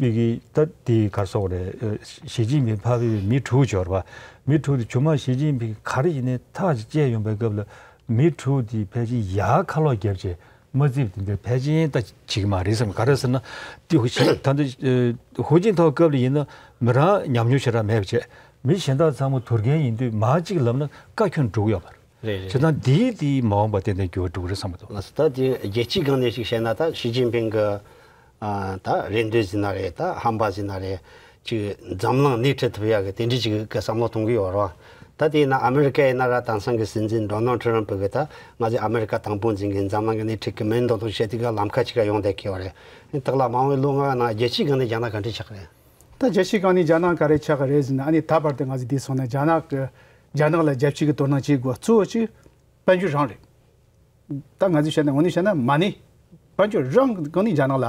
མི་གི་ད་དེ་གར་སོང་རེད། ཞི་ཅིན་ཕིང་ཕ་བའི་མི་དྲུག་འབྱོར་བ། མི་དྲུག་དེ་ཇོ་མང་ཞི་ཅིན་ཕིང་ག་རེ་ཡིན་ནའི་ཐག་ཅིག་བཅད་ཡོང་པའི་སྐབས་ལ་མི་དྲུག་དེ་ཕལ་ཆེར་ཡར་ཁ་ལོག་བརྒྱབ་བྱས་དམག་རྩིས་དེ་འདྲ་ཕལ་ཆེར་ད་བྱེད་ཀྱི་མ་རེད་བསམ། ག་རེ་ཟེར་ན་དེ་ཧུའུ་ཅིན་ད་ལྟ་ཧུའུ་ཅིན་ཐའོ་སྐབས་ལ་ཡིན་ན་མི་རང་ཉམས་མྱོང་ཞེ་དྲག་མེད་པ་བྱས། མི་གཞན་དག་ཚང་མ་དུར་རྒན་ཡིན་དུས་མར་གཅིག་ལབ་ན་བཀའ་ཁྱོན་འགྲུག་ཡོད་པ་རེད། རེད་རེད། བྱས་ཙང་འདིའི་དེའི་མ་འོངས་པ་ཏན་ཏན་འགྱུར་བ་འགྲོ་གི་རེད་བསམ་གྱི་འདུག་ལགས་སོ། ད་དེ་རྒྱལ་སྤྱིའི་སྒང་ནས་ཞིག་བཤད་ན་ད་ཞི་ཅིན་ཕིང་གི་ཨ་ད་རེ་འདུན་ཟེར་ན་རེད། ད་ཧམ་པ་ཟེར་ན་རེད། ཅིག་འཛམ་གླིང་སྣེ་ཁྲིད་ཐུབ་ཡག་གི་དེ་འདྲའི་ཅིག་གི་བསམ་བློ་གཏོང་གི་ཡོད་རེད་བ། ད་དེ་ཡིན་ན་ཨ་མེ་རི་ཀ་ཡིན་ན་ར་དེང་སང་གི་སྲིད་འཛིན་ཌོ་ནལ་ཊམ་ཕི་གི་ད་ང་ཚོས་ཨ་མེ་རི་ཀ་དང་པོ་འཛིན་གི་འཛམ་གླིང་གི་སྣེ་ཁྲིད་གི་མིན་མདོག་མདོག་བྱས་དེ་ག་ལམ་ཁ་ཅིག་ག་ཡོང་བསྡད་ཀྱི་ཡོད་རེད། ད་ག་ལ་མ་འོངས་པའི་ལོ་ལྔ་ནང་རྒྱལ་སྤྱིའི་སྒང་ནས་རྒྱ་ནག་ག་འདྲ་ཆགས་ཀྱི་རེད། ད་རྒྱལ་སྤྱིའི་སྒང་ནས་རྒྱ་ནག་ག་རེ་ཆགས་ཀྱི་རེད་ཟེར་ན། ཨ་ནི་ད་བར་དུ་ང་ཚོས་འདི་སོང་ན་རྒྱ་ནག་གི་རྒྱ་ནག་ལ་རྒྱབ་སྐྱོར་གྱི་དོ་སྣང་བྱེད་དགོས་གཙོ་བོ་གཅིག་དཔལ་འབྱོར་རང་རེད། ད་ང་ཚོས་བཤད་ན་དངོས་གནས་བཤད་ན་མ་ཎི་དཔལ་འབྱོར་རང་གི་སྒང་ནས་རྒྱ་ནག་ལ་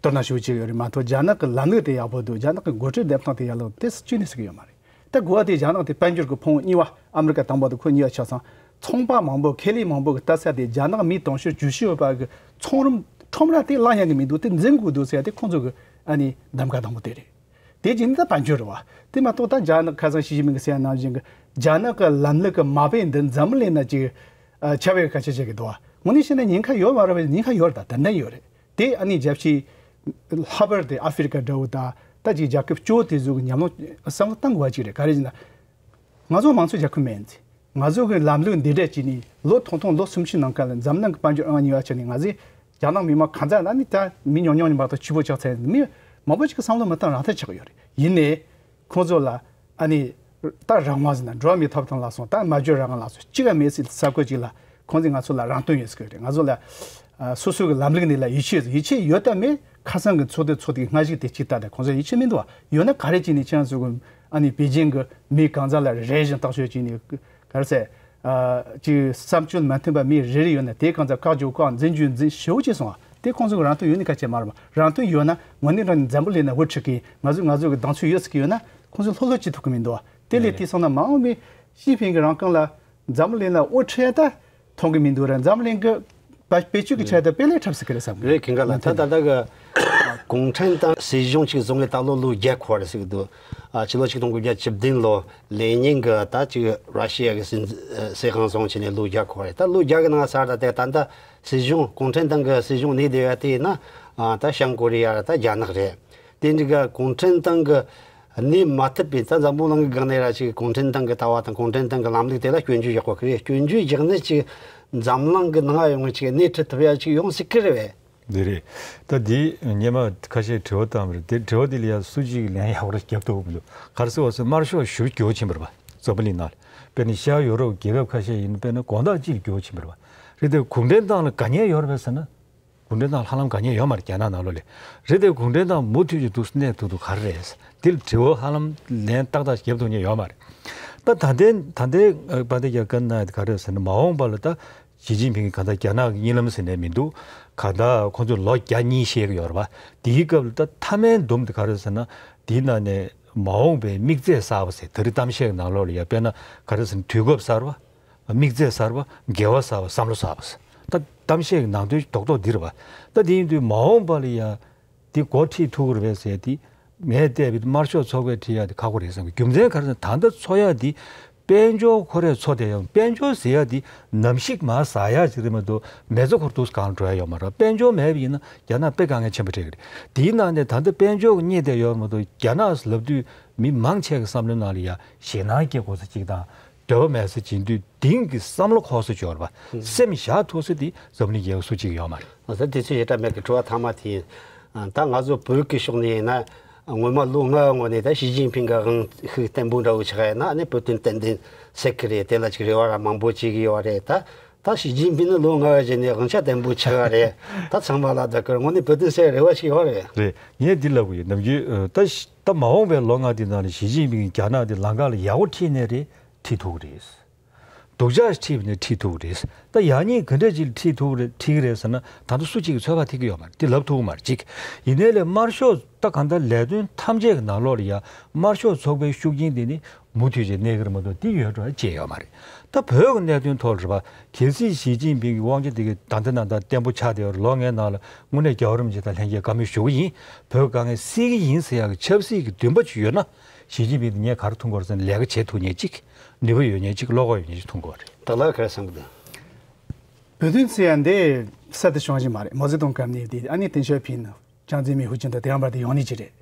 དོ་སྣང་ཞེ་པོ་བྱེད་ཀྱི་ཡོད་རེད་མ་གཏོགས། རྒྱ་ནག་གི་ལམ་ལུགས་དེ་ཡག་པོ་འདུག་རྒྱ་ནག་གི་འགོ་ཁྲིད་འདེམས་སྟངས་དེ་ཡག་ལོ་དེ་སུ་གཅིག་ནས་ཟེར་གྱི་ཡོད་མ་རེད། ད་གོ་བ་དེ་རྒྱ་ནག་དེ་དཔལ་འབྱོར་གྱི་ཕུང་པོ་གཉིས་པ། ཨ་མི་རི་ཀ་དང་པོ་དང་ཁོ་གཉིས་པ་ཆགས་སོང་། ཚོང་པ་མང་པོ་ཁེ་ལས་མང་པོ་གི་ལྟ་ས་དེ་རྒྱ་ནག་མི་དུང་ཕྱུར་བཅུ་བཞི་ཡོད་པ་གི་ཚོང་རིམ་ཁྲོམ་ར་དེ་བརླག་ཡག་གི་མི་འདུག་དེ་འཛིན་དགོས་འདུག་ཟེར་ཡ་དེ་ཁོང་ཚོ་གི་ཨ་ནི་གདམ་ག་དང་པོ་དེ་རེད། དེ་རྗེས་ནི་ད་དཔལ་འབྱོར་རེད་བ། དེ་མ་གཏོགས་ད་རྒྱ་ནག་ཁ་སང་ཞི་ཅིན་ཕིང་གི་ཟེར་ཡ་ནང་བཞིན་གི་རྒྱ་ནག་གི་ལམ་ལུགས་གི་མ་དཔེ་འདི་འཛམ་བུ་གླིང་ན་ཅིག་ཨ་ཁྱབ་པའི་སྐད་ཆ་བཤད་གི་འདུག་བ། དངོས་གནས་བཤད་ན་ཉེན་ཁ་ཡོད་མ་རེད་བ། ཉེན་ཁ་ཡོད་རེད། ད་ཏན་ཏན་ཡོད་རེད། དེ་ཨ་ནི་རྒྱལ་སྤྱིའི་ལྷག་པར་དུ་ཨ་ཧྥེ་རི་ཀ་འདྲ་བོ་དང་ད་ཅིག་རྒྱལ་ཁབ་སྐྱོ་བོ་དེ་ཚོ་གི་ཉམས་མྱོང་བསམ་བློ་གཏང་དགོས་པ་ཅིག་རེད། ག་རེ་ཡིན་ན། ང་ཚོ་མང་གཙོ་རྒྱལ་ཁབ་མིན་ཚེ། ང་ཚོ་གི་ལམ་ལུགས་འདི་འདྲ་བྱས་ནས་ལོ་ཐུང་ཐུང་ལོ་སུམ་ཅུ་ནང་ཁ་ལ་འཛམ་གླིང་གི་དཔལ་འབྱོར་ཨང་གཉིས་པ་ཆགས་ནས། ང་ཚོས་རྒྱ་ནག་མི་མང་གང་ཙམ་ལ་ནི་ད་མི་ཉུང་ཉུང་ཉུང་མ་གཏོགས་ཕྱུག་པོ་ཆགས་ཚར། མི་མང་པོ་ཅིག་གི་བསམ་བློ་མི་བཏང་རང་ཐག་ཆགས་ཡོད་རེད། ཡིན་ནའི་ཁོང་ཚོ་ལ་ཨ་ནི་ད་རང་དབང་ཟེར་ན་འགྲོ་བ་མིའི་ཐོབ་ཐང་ལ་སོང་། ད་སྨྲ་བརྗོད་རང་དབང་ལ་སོང་། གཅིག་ཀ་མེད་སྲིད་ས་ཁུལ་ཅིག་ལ་ཁོང་ཚོས་ང་ཚོ་ལ་རང་དོན་ཡོད་ཟེར་གི་རེད། ང་ཚོ་ལ་ཨ་སོ་སོ་གི་ལམ་ལུགས་འདི་ལ་ཡིད་ཆེས་ཡིད་ཆེས་ཡོད་དམ་མེད་ཁ་སང་གི་ཚོགས་འདུ་ཚོགས་དུས་སྔ་གཞུག་དེ་གཅིག་ལྟ་དང་ཁོང་ཚོ་ཡིད་ཆེས་མི་འདུག་བ། ཡོད་ན་ག་རེ་བྱས་ནས་ཁྱེད་རང་ཚོ་གི་ཨ་ནི་པེ་ཅིང་གི་མི་གང་ཟག་ལ་རེ་བཞིན་བརྟག་དཔྱད་བྱས་ནས་ག་རེ་ཟེར། ཨ་ཅིག་བསམ་སྤྱོད་མ་མཐུན་པ་མི་རེ་རེ་ཡོད་ན་དེ་གང་ཟག་བཀག་འཇོག་བཀག་འཛིན་རྒྱུ་འཛིན་ཞེ་པོ་བྱས་སོང་བ། དེ་ཁོང་ཚོ་གི་རང་དོན་ཡོད་ནི་ག་ཅེ་མ་རེད་བ། རང་དོན་ཡོད་ན་དངོས་གནས་དྲང་གནས་འཛམ་བུ་གླིང་ན་དབུ་ཁྲིད་ཀྱི་ང་ཚོ་ང་ཚོ་གི་གདེང་ཚོད་ཡོད་ཟེར་གི་ཡོད་ན་ཁོང་ཚོ་ལྷོད་ལྷོད་བྱེད་ཐུབ་ཀྱི་མི་འདུག་བ། དེ་ལས་དེ་སོང་ན་མ་འོངས་པའི་ཞི་ཅིན་ཕིང་གི་རང་རྐང་ལ་འཛམ་བུ་གླིང་ལ་དབུ་ཁྲིད་ད་མཐོང་གི་མི་འདུག་ར། འཛམ་གླིང་གི་བེད་སྤྱོད་ཀྱི་ཆེད་དུ་དཔེ་ལས་འཁྲབ་སྲིད་ཀྱི་རེད་བསམ་གི་རེད། ཁྱེད་འགའ་ལ་ད་ད་ལྟ་གི་གུང་ཁྲན་ཏང་སྲིད་གཞུང་ཅིག་བཟུང་གི་ད་ལོ་ལོ་བརྒྱ་འཁོར་རེད་ཟེར་གི་འདུག་ཨ་ཕྱི་ལོ་ཆིག་སྟོང་དགུ་བརྒྱ་བཅུ་བདུན་ལོ་ལེ་ཉིན་གི་ད་ཅིག་ར་ཤི་ཡ་གི་སྲིད་སྲིད་དབང་བཟུང་བྱས་ནས་ལོ་བརྒྱ་འཁོར་རེད། ད་ལོ་བརྒྱ་གི་ནང་ཚར་ད་དེ་ད་ལྟ་སྲིད་གཞུང་གུང་ཁྲན་ཏང་གི་སྲིད་གཞུང་གནས་བསྡད་ཡ་དེ་ཡིན་ན་ཨ་ད་བྱང་ཀོ་རི་ཡ་ར་ད་རྒྱ་ནག་རེད། དེ་འདྲ་གི་གུང་ཁྲན་ཏང་གི་གནས་མ་ཐུབ་པའི་ད་འཛམ་བུ་གླིང་གི་སྒང་ནས་ར་ཅིག་གུང་ཁྲན་ཏང་གི་ལྟ་བ་དང་གུང་ཁྲན་ཏང་གི་ལམ་ལུགས་དེ་ལ་སྐྱོན་བརྗོད་བཞག་དགོས་ཀྱི་རེད། སྐྱོན་བརྗོད་བཞག་ནས་ཅིག་འཛམ་གླིང་གི་ནང་ཡོང་ཅིག་སྣེ་ཁྲིད་ཐུབ་ཡ་ཅིག་ཡོང་སྲིད་ཀྱི་རེད་བས། འདི་རེད། ད་འདི་སྔོན་མ་ཁ་ཤས་དྲི་བ་བཏང་བ་རེད། དེ་དྲི་བ་འདི་ལ་ཡ་སུ་གཅིག་གིས་ལན་ཡག་པོ་རྒྱབ་ཐུབ་ཀྱི་མི་འདུག་ག་རེ་ཟེར་བ་ཟེར་དམར་ཤོག་ཞེ་པོ་འགྱུར་བ་ཕྱིན་པ་རེད་པ། འཛམ་བུ་གླིང་ནང་ལ་དཔེར་ན་ཤར་ཡོ་རོབ་རྒྱལ་ཁབ་ཁ་ཤས་ཡིན་ན་དཔེར་ན་དགོང་དག་གཅིག་འགྱུར་བ་ཕྱིན་པ་རེད་པ། རེད་དེ་གུང་ཁྲན་ཏང་ལ་དགའ་ཉེ་ཡོད་རེད་པས་ཟེར་ན། གུང་ཁྲན་ཏང་ཧ་ལམ་དགའ་ཉེ་ཡོད་མ་རེད། རྒྱ་ནག་ནང་ལོགས་ལ། རེད་དེ་གུང་ཁྲན་ཏང་མུ་མཐུད་ཀྱི་འདུག་གནས་ཐུབ་འདུག་ག་རེ་རེད། དེ་ལ་དྲི་བ་ཧ་ལམ་ལན་ཏག་ཏག་རྒྱབ་ཐུབ་མཁན་ཡོད་མ་རེད། ད་ད་ལྟའི་ད་ལྟའི་ཨ་པ་ཏེ་རྒྱ་དཀར་ནག་དེ་ག་རེ་རེད་ཟེར་ན། མ་འོངས་པ་ལ་ད་ཞི་ཅིན་ཕིང་གིས་གང་ལྟར་རྒྱ་ནག་གི་གཉིད་ལམ་ཟེར་ནས་མི་འདུག་གང་ལྟར་ཁོང་ཚོས་ལོ་བརྒྱ་གཉིས་བཤད་ཀྱི་ཡོད་རེད་པ། དེའི་སྐབས་ལ་ད་མཐའ་མའི་འདུམ་དེ་ག་རེ་རེད་ཟེར་ན། དེའི་ནང་ནས་མ་འོངས་པའི་དམིགས་ཚད་གསར་པ་ཟེར། ད་རེས་གཏམ་བཤད་ཀྱི་ནང་ལོགས་ལ་ཡ་དཔེར་ན་ག་རེ་ཟེར་ན། དུས་སྐབས་གསར་པ། དམིགས་ཚད་གསར་པ། འགལ་བ་གསར་པ། བསམ་བློ་གསར་པ། ད་གཏམ་བཤད་ཀྱི་ནང་དོན་རྡོག་རྡོག་འདི་རེད་པ། ད་དེ་ཡིན་དུས་མ་འོངས་པ་ལ་ཡ་འདི་འགོ་ཁྲིད་ཐུབ་ཀྱི་རེད་པས་ཟེར་དེ་ངས་བལྟས་པའི་དམར་ཤོག་ཚོགས་པས་ཁྲིད་ཡ་དེ་ཁག་པོ་རེད་བསམ་གི། རྒྱུ་མཚན་ག་རེ་ཟེར་ན། ད་ལྟ་འཚོགས་ཡ་འདི་དཔལ་འབྱོར་ཁོ་རས་འཚོགས་བསྡད་ཡོད། དཔལ་འབྱོར་ཟེར་ཡ་འདི་ནམ་ཞིག་མར་ཟག་ཡ་ཅིག་རེད་མ་གཏོགས་མེ་ཚ་ཁོར་དུས་གང་འགྲོ་ཡ་ཡོད་མ་རེད། དཔལ་འབྱོར་མེད་པ་ཡིན་ན་རྒྱ་ནག་དཔེ་དཀའ་ངལ་ཆེན་པོ་འཕྲད་ཀྱི་རེད། དེའི་ནང་ནས་ད་ལྟ་དཔལ་འབྱོར་གཉིད་བསྡད་ཡོད་མ་གཏོགས། རྒྱ་ནག་ལབ་དུས་མི་མང་ཆེ་གི་བསམ་བློའི་ནང་ལ་ཡ་ཞེད་སྣང་སྐྱེ་དགོས་ས་ཅིག་དང་། འདོད་པ་མེད་ས་བྱེད་དུས་དེང་གི་བསམ་བློ་འཁོར་ས་འབྱོར་བ། ཨུ། སེམས་བཞག་ཐུབ་ས་དེ་འཛམ་གླིང་རྒྱལ་ཁབ་སུ་གཅིག་ཡོད་མ་རེད། ང་ཚོ་དུས་ཚོད་ཞེ་དྲག་མེད་ཀི། དྲི་བ་ཐ་མ་དེ་ཡིན། ད་ང་ཚོ་བོད་ཀྱི་ཕྱོགས་ནས་ཡིན་ན་སྔོན་མ་ལོ་ལྔའི་སྔོན་ནས་ད་ཞི་ཅིན་ཕིང་གི་དབང་ཤུགས་བརྟན་པོ་འདྲ་བོ་ཆགས་ཡིན་ན། ཨ་ནི་བོད་དོན་ཏན་ཏན་སེལ་གི་རེད། དེ་ལ་ཅིག་རེ་བ་ར་མང་པོ་བྱེད་ཀྱི་ཡོད་རེད། ད་ད་ཞི་ཅིན་ཕིང་ནི་ལོ་ལྔའི་རྗེས་ནས་དབང་ཆ་བརྟན་པོ་ཆགས་ཡ་རེད། ད་ཚང་མ་ལ་ད་གར་དངོས་གནས་བོད་དོན་སེལ་རེ་བ་ཞིག་ཡོད་རེད། རེད། ངས་འདི་ལབ་གི་ཡོད། ནམ་རྒྱུན་ད་ད་མ་འོངས་པའི་ལོ་ལྔ་དེ་ནང་ལ་ཞི་ཅིན་ཕིང་རྒྱ་ནག་དེ་ལམ་ཁ་ལ་ཡག་པོ་ཁྲིད་ནས་རེད། ཁྲིད་ཐུབ་ཀྱི་རེད། སྡུག་ཅག་ཁྲིད་ནས་ཁྲིད་ཐུབ་ཀྱི་རེད། ད་ཡག་ཉེས་ག་འདྲ་ཅིག་ཁྲིད་ཐུབ་ཀྱི་རེད། ཁྲིད་ཀྱི་རེད་ཟེར་ན། ད་ལྟ་སུ་གཅིག་གིས་ཚོད་དཔག་ཐེབས་ཀྱི་ཡོད་མ་རེད། དེ་ལབ་ཐུབ་ཀྱི་མ་རེད་གཅིག་ཡིན་ནའི་ལས་དམར་ཤོག་ད་གང་ལྟར་ལས་དོན་ཐམས་ཅད་ཀྱི་ནང་ལོགས་ལ་ཡ་དམར་ཤོག་ཚོགས་པའི་ཤུགས་རྐྱེན་དེ་ནི་ མུ་མཐུད་ཅིག་གནས་ཀྱི་རེད་མ་གཏོགས་དེ་ཡོད་འགྲོ་བྱས་ཡོད་མ་རེད། ད་བོད་ཀྱི་གནད་དོན་ཐོག་ལ་རེད་པ། གལ་སྲིད་ཞི་ཅིན་ཕིང་གི་དབང་ཆ་དེ་གའི་ད་ལྟ་ན་ད་བརྟན་པོ་ཆགས་བསྡད་ཡོད་རེད། ལོ་ལྔའི་ནང་ལ་དངོས་གནས་རྒྱལ་བ་རིན་པོ་ཆེ་དང་ལྷན་རྒྱས་བཀའ་མོལ་ཞུ་གི་ཡིན། བོད་དཀའ་ངལ་སེལ་གྱི་ཡིན་ཟེར་ཡག་གི་ཆབ་སྲིད་ཀྱི་འདུན་པ་ཅིག་ཡོད་ན། ཞི་ཅིན་ཕིང་དེ་ངས་ག་རེ་མཐོང་གི་ཡོད་རེད་ཟེར་ན། ལས་ཀ་བྱེད་ཐུབ་མཁན་ཅིག་ནུས་པ་ཡོད་མཁན་ཅིག་བློ་ཁོག་ཡོད་མཁན་ཅིག་མཐོང་གི་ཡོད་རེད། ད་ལྟ་ག་རེ་བསམ་གི་འདུག་བོད་དོན་ཟེར་ཡ་འདི་གསར་དུ་བྱུང་བ་ཞིག་མ་རེད། མའོ་ཙེ་ཏུང་སྐབས་ནས་དེ། ཨ་ནི་ཏེང་ཞའོ་ཕིང་། ཅང་ཙེ་མིན་ཧུའུ་ཅིན་ཏེ། དེའང་བར་དུ་ཡོང་ནི་ཅིག་རེད།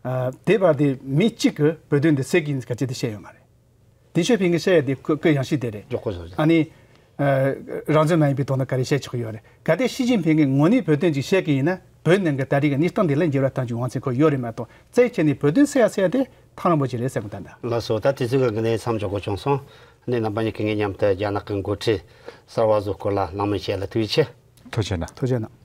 ཨ། དེ་བར་དུ་མི་གཅིག་གིས་བོད་དོན་འདི་སེལ་གྱི་ཡིན་ཟེར་ག་ཅི་དེ་བཤད་ཡོད་མ་རེད། ཏེང་ཞའོ་ཕིང་གིས་བཤད་ཡ་དེ་ཁོ་ཁོའི་ཡང་སྲིད་དེ་རེད། མགྱོགས་པོ་བཟོ་རེད། ཨ་ནི། ཨ། རང་བཙན་མ་ཡིན་པའི་དོན་དག་ག་རེ་བཤད་ཆོག་གི་ཡོད་རེད། གལ་ཏེ་ཞི་ཅིན་ཕིང་གིས་དངོས་གནས་བོད་དོན་ཅིག་བཤད་ཀྱི་ཡིན་ན། བོད་ནང་གི་ད་རེས་ཀྱི་གནས་སྟངས་འདི་ལ་འགྱུར་བ་གཏང་རྒྱུའི་དབང་ཚད་ཁོ་ཡོད་རེད་མ་གཏོགས། རྩ་ཆེ་ནས་བོད་དོན་ཟེར་ཡ་ཟེར་ཡ་དེ་ཐག་རིང་པོ་ཅིག་རེད་བསམ་གི་ད་ལྟ། ལགས་སོ། ད་དུས་ཚོད་ཀྱི་དབང་གིས་མཚམས་འཇོག་དགོས་བྱུང་སོང་། ཨ་ནི་རྣམ་པ་གཉིས་ཀྱིས་ངའི་མཉམ་དུ་རྒྱ་ནག་གི་འགོ་ཁྲིད་གསར་བ་ཚོའི་སྐོར་ལ་གླེང་མོལ་བྱས་ལ་ཐུགས་རྗེ་ཆེ། ཐུགས་རྗེ་གནང་། ཐུགས་རྗེ་གནང་།